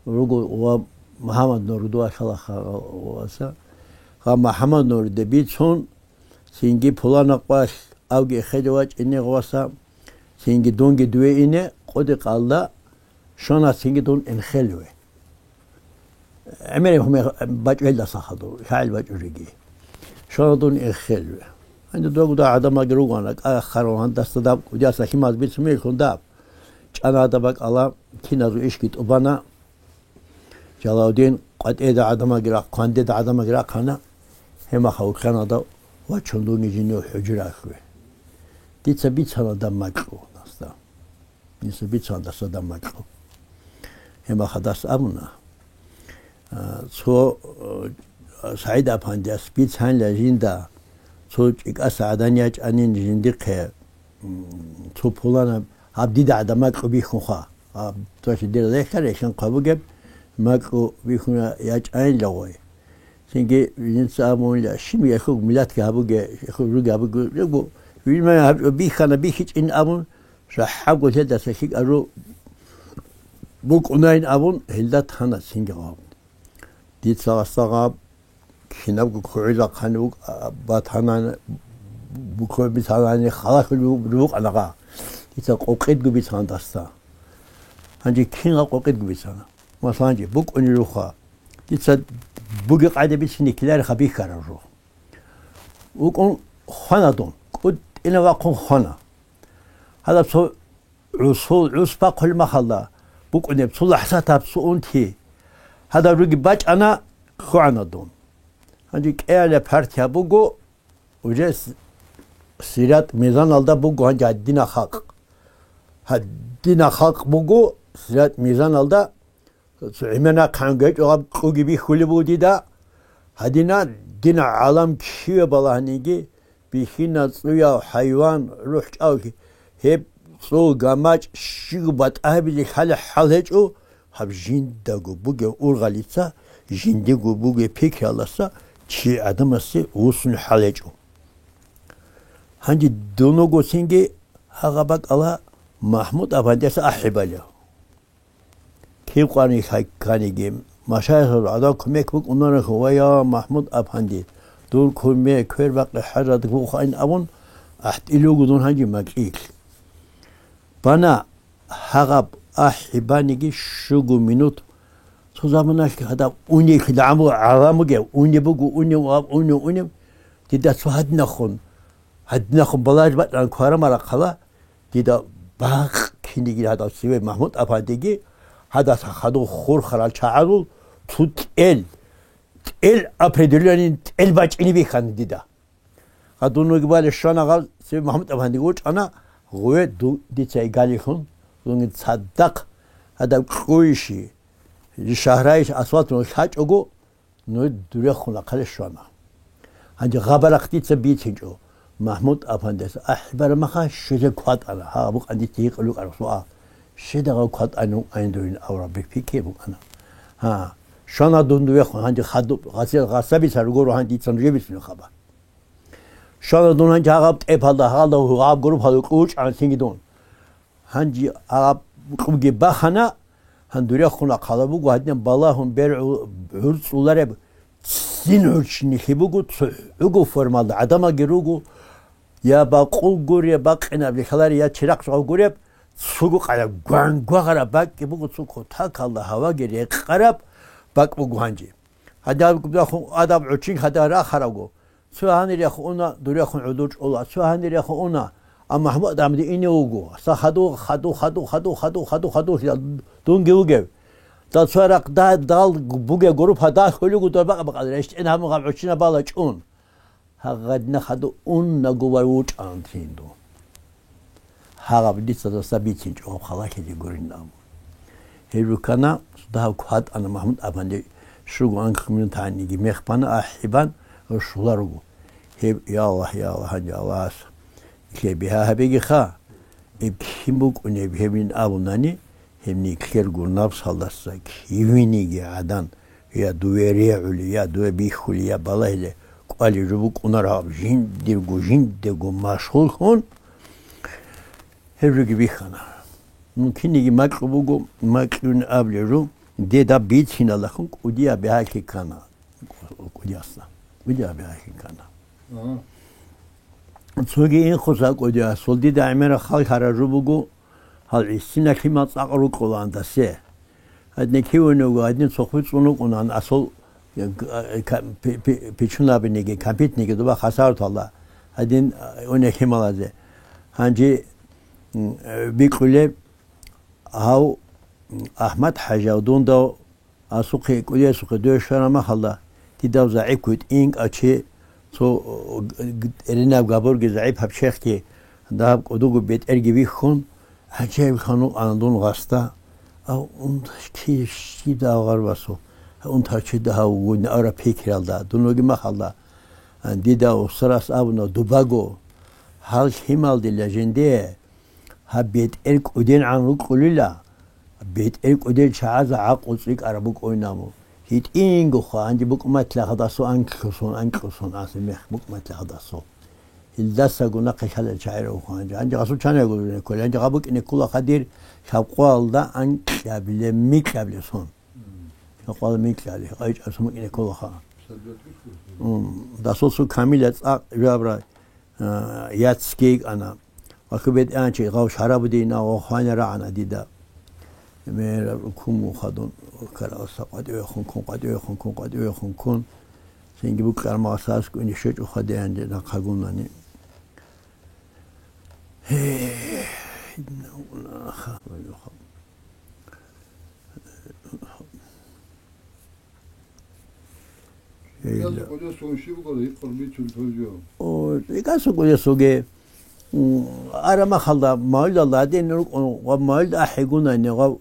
руго ва МухӀаммад Нур дуа лъалаха васа. Гъав МухӀаммад Нурида бицун, цинги пулана къвалъ авги эхеде вачӀине гъваса, цинги дунги дуе ине къуди къалда, щвана цинги дун Инхелуе. ГӀемер гьумер бачӀу гьелдаса хадур, лъагӀел бачӀуриги. Щвана дун эхел. Гьанже догда гӀадамаги ругана, кӀа-, харун гьандасда даб, кӀудиясда лъимаз бицумеллъун даб. ЧӀана гьадаб бакӀала, киназул ишги тӀубана. Жалаудин къватӀеда гӀадамаги рахъ-, квандеда гӀадамаги рахъана. Гьемаха вукьана гьадав вачун дунги жинив хӀужуралъуве. Дица бицана даб макьу насда. Дица бицана даса даб макьу. Гьеб мехалдаса абуна, а, цо, а, СагӀид апандияс бицанила жинда, цо чӀикӀаса гӀадан ячӀанин жиндихъе, м, цо пулана гьаб дида гӀадан макьу бихьунха. Гьаб, тӀоцебе дир рехьа-рехьин хъвабугеб макьу бихьуна ячӀанила гъой. Цинги жинца абунила, щиб яхуг миллатги гьабуге, яхуг руги гьабуге, руго, вилмай гьаб бихьана, бихьичӀин абун, ЖахӀабго гьелдаса лъикӀаб жо букӀунайин абун, гьелда тана цинги гъав. Дица гъасда гъаб кинабго кугӀил рахъани вукӀ-, батанани, букӀун бицанани, халахьул бу-, букӀана гъа. Дица къокъидго бицана дасда. Гьанже кин гъаб къокъидго бицана? Масаланчи, букӀунеб жуха. Дица бугеб къайда бицине ккелареха бихьараб жо. ВукӀун хвана дун, кӀутӀина вахъун хвана. Гьадаб цо гӀусул, гӀус бахъулеб мехалда букӀунеб цо лахӀзатаб цо унти. Гьадаб руги бачӀана, хьвана дун. Гьанже кӀиабилеб партия буго, уже с-, сират мизаналда буго гьанже гьадинаб халкъ. Гьадинаб халкъ буго сират мизаналда. Цо гӀемер нахъе гьанже гьечӀо гьаб кьуги бихьулеб буго дида. Гьадинаб дин гӀалам киве балагьаниги, бихьина цӀуяв хӀайван, рухӀчӀалги, гьеб цӀул гамачӀ щиго батӀа гьабизе лъалеб хӀал гьечӀо, гьаб жиндаго бугеб ургъалица, жиндего бугеб пикриялдаса чи гӀадамасе вуссунеб хӀал гьечӀо. Гьанже дун вуго цинги гьагъаб бакӀала МахӀмуд апандияс ахӀи балев. Кив къварилъи кканиги, машайихазул гӀадаб кумек букӀунарелъул, ва я МахӀмуд апанди, дур кумек, квербакъи хӀажат гуха ин абун, ахӀдилуго дун гьанже макьилъ. Бана гьагъаб ахӀи баниги щуго минут, цо заманалъ гьадаб унелъи дагӀан буго, гӀалам бугев, уне буго, уне, ва уне, уне, дида цо гьадинахун, гьадинахун балагьизе бачӀаран кварамарахъала, дида бахъ киниги гьадав цеве МахӀмуд апандиги, гьадаса хадув хурхарал чагӀазул цо тӀел, тӀел определённый тӀел бачӀине бихьана дида. Гьадин вугебали щвана гьав цеве МахӀмуд апандиги вачӀана, гъуве ду-, дица игалихьун, зунги цадахъ гьадаб кьуйищи, Шагьрайил асфальталъув лъачӀого, ну, дурехун ахъале щвана. Гьанже хабар ахъ дица бицинчӀо. Магьмуд-афандияс ахӀи барамаха, щвезе кватӀана. Гьаб букӀана дица гьикъулеб букӀараб суал. Щведагъав кватӀанин вукӀанин дурин авраб бихьи ккей букӀана. Гьа, щвана дун дурехун, гьанже хадуб, гъасил-, гъасабица руго ру гьанже дица нужее бицунеб хабар. Щвана дун гьанже гьагъаб тӀепалда, гьагъалда, гьагъаб группалда кьучӀан цинги дун. Гьанже гьаб кьуги бахана, гьан дурехун ахъала буго, гьадин балагьун бер гӀу-, гӀурцӀулареб ццин гӀурччинилъи буго, цохӀого формалда гӀадамалги руго, я бакъул гур, я бакъинаб лъалари, я чирахъ жо гуреб, цого къая гван-гвагъараб бакӀги буго, цо кутакалда гьаваги рекъараб бакӀ буго гьанже. Гьадин гьаб дурехун адаб гӀучин гьадин рахаравго. Цо гьанирехун уна, дурехун гӀодор чӀола, цо гьанирехун уна. Амма МахӀмуд-афанди ине вуго. Са хаду, хаду, хаду, хаду, хаду, хаду, хаду, дунги вугев. Дал цо рахъ да-, дал бугеб группа дал хьулугу дор бакъ-бакъал рещтӀин гьабун гъаб гӀучинаб бала чӀун. Гьагъадна хаду уннаго вай вучӀан цин дун. Гьагъаб дица даса бицинчӀо гьаб халалъизе гурин абун. Гьеб руккана, дагьаб кватӀана МахӀмуд-афанди, щуго анкьго минут гьаниги мех бана, ахӀи бан, рушула руго. Гьеб, я Аллагь, я Аллагь, гьанже Аллагьас нилъее бигьа гьабегиха, гьеб кин букӀунеб гьебин абунани, гьеб нилъерго напсалдаса кивиниги гӀадан, я дуе регӀули, я дуе бихьули, я балагьиле кӀвали жо букӀунараб жиндирго, жиндирго машгьуллъун, гьеб жоги бихьана. Ну, кинниги макьу буго, макьуни абулел жо, деда бицинала хун кӀудияб бигьалъи ккана. КӀудиясда. КӀудияб бигьалъи ккана. Ага. Цоги инхъуса кӀудиясул дида гӀемераб хал гьаражу буго, гьал гӀисина лъимал цӀакъ рукӀулаан дасе. Гьадин киве вуго, гьадин цохъби цӀун вукӀунаан асул, э, ка-, пи-, пи-, пичун абиниги, компьютерниги дуба хасарталда, гьадин, э, унехималазе. Гьанже, м, э, бикьулеб, гьав, м, АхӀмад-хӀажав дундав асухъе, кӀудиясухъе дуе щвараб махалда, дидав загӀип кквитӀин кӀачи, цо, э, г-, г-, тӀеренаб габурги загӀип гьаб чехги, дагьаб кӀудуго бетӀерги вихьун, ГӀажаиблъун вукӀана дун гъасда, ав унташ киш дида гъарбасу, унтарчида гьав вугин авра пикралда, дун вугин махалда, дида усарас абуна, дубаго, гьал лъималдила жинде, гьаб бетӀер кӀуденгӀан рукӀулила, бетӀер кӀудел чагӀазда гӀакъу цӀикӀкӀараб букӀойнаму. ГьитӀинго хва, гьанже букӀматлъи хадасу анкьусун, анкьусун, аси мех букӀматлъи хадасу. Илдасаго нахъе лъалел чагӀи рухъун гьанже. Гьанже гъасул чанайго дуне кколел. Гьанже гъаб букӀине ккола хадир лъабкъоялда анкьабилеб, микьабилеб сон. Лъабкъоялда микьабилеб, гъайчӀарасун букӀине кколаха. М, дасулсул камила цӀакъ жабра, а, яцги йикӀана. Ва хьу бетӀерчӀей гъав шараб дина ва хвана рагӀана дида. Мер рукуму хадун, каралса къватӀивехун ккун, къватӀивехун ккун, къватӀивехун ккун. Цинги букӀармагъ саскуни щвечӀо хадеянде нахъагунани. Гье, Гьелда. О, икӀасукӀуя суге, м, арамахалда мавлидалда гьадин рукӀун ва мавлид ахӀигунани ва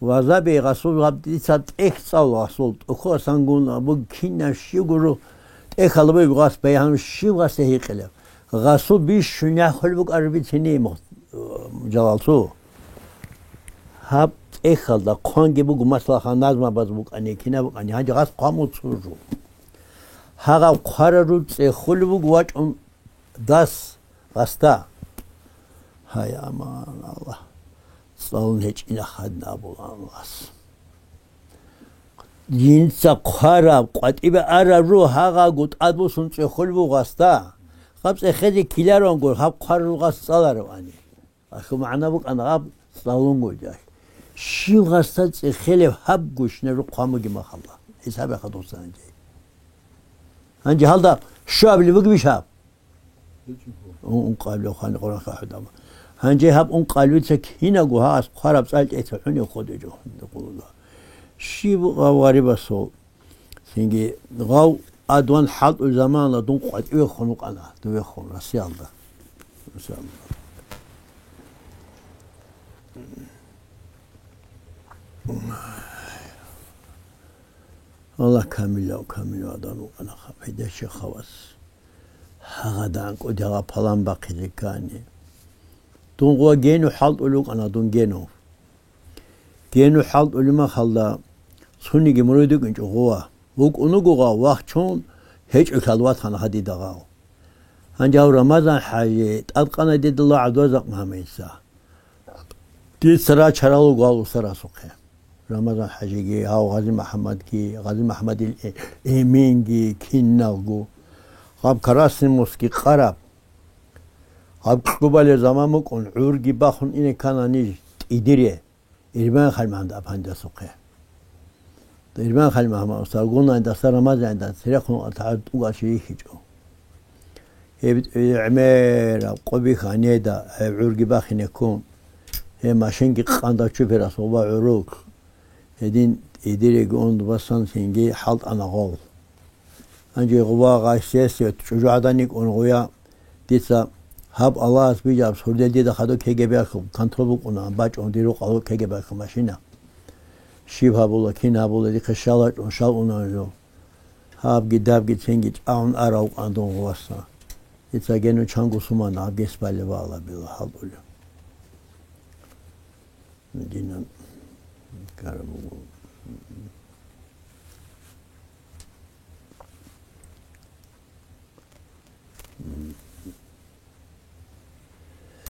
Вазаби гъасул гъаб дица тӀехь цӀалу гъасул, тӀухьа сангун абу кинаб щи гуру тӀехь гьалабай гъас бегьанаб щив гъасе гьикъилеб. Гъасул бищун яхъулеб букӀараб бицини мух-, жалалцу. Гьаб тӀехьалда хъванги буго, масалаха, назмабаз букӀани, кинаб букӀани, гьанже гъас хъван муцӀ жо. Гьагъаб хъварарул цӀехулеб буго вачӀун дас гъасда. Гьай, аман, Аллагь, цӀалун гьечӀила хадна абулан гъас. Жинца хъвараб, къватӀибе араб жо гьагъаго тӀадбуссун цӀехулеб буго гъасда. Гъаб цӀехезе ккелароан гуро, гьаб хъварарул гъас цӀалароани. Ахьу магӀна букӀана гьаб цӀалунгойдалъ. Щив гъасда цӀехелев гьаб гущинаб жо хъван бугеб махалла. ХӀисаб яха дуца гьанже. Гьанже гьалда щуабилеб бугебищ гьаб? Ун-, ункъабилеб хъвани Къуръан хъахӀудама. Гьанже гьаб ункъабилеб кинабго гьас хъвараб цӀалъ тӀеца гьунев хъодежо. Щиб гъав гъарибасул? Цинги гъав адван хӀалтӀул заманалда дун къватӀивехун вукъана, дувехун, Россиялда. Россиялда. Аллагь камилав, камилав адам вукӀана хаб, гьедин щай хавас. Гьагъадан кӀудияла палан бахъизе ккани. Дун гъуа гену хӀалтӀулев вукӀана, дун гену. Гену хӀалтӀулев махалда, цониги мурид вукӀинчӀо гъуа. ВукӀун вуго гъав, вахчун гьечӀо хьал ватана гьадидагъав. Гьанже гьав Рамазан хӀажи тӀадкъана дидала гӀадвазакъ Мухьаммадица. Дица рачарал руго гьал устарасухъе. Рамазан хӀажиги, гьав Гъази МухӀаммадги, Гъази МухӀаммадил Э-, Эминги, киналго. Гьаб Красный мостги къараб. Гьаб кьубалеб заман букӀун, гӀурги бахун ине ккана ниж тӀидире, Ирбан Халимахмад апандасухъе. Ирбан Халимахмад устаргунайдаса Рамазанайда церехун атагӀад тӀугачи йихьичӀо. Гьеб гӀемераб къоби ханеда, гьеб гӀурги бахине ккун, гьеб машинги къандав чупер асуба гӀурук. Гьедин тӀидирего ун басан цинги хӀалтӀана гъол. Гьанже гъуба гъайсиялъе чӀужугӀадан йикӀун гъуя, дица гьаб Аллагьас бижараб сурдел дида хадуб кегеб бахъун, контрол букӀуна, бачӀун дир рукъалъул кегеб бахъун машина. Щиб гьабула, кин гьабула, дихъе щал гьачӀун, щал уна гьезул. Гьабги дабги цинги чӀагӀун арав вукӀана дун гъуваса. Дица генун чанго сумана, гьаб гес балеб ва Аллагь била хӀалтӀулев. Динан караб буго.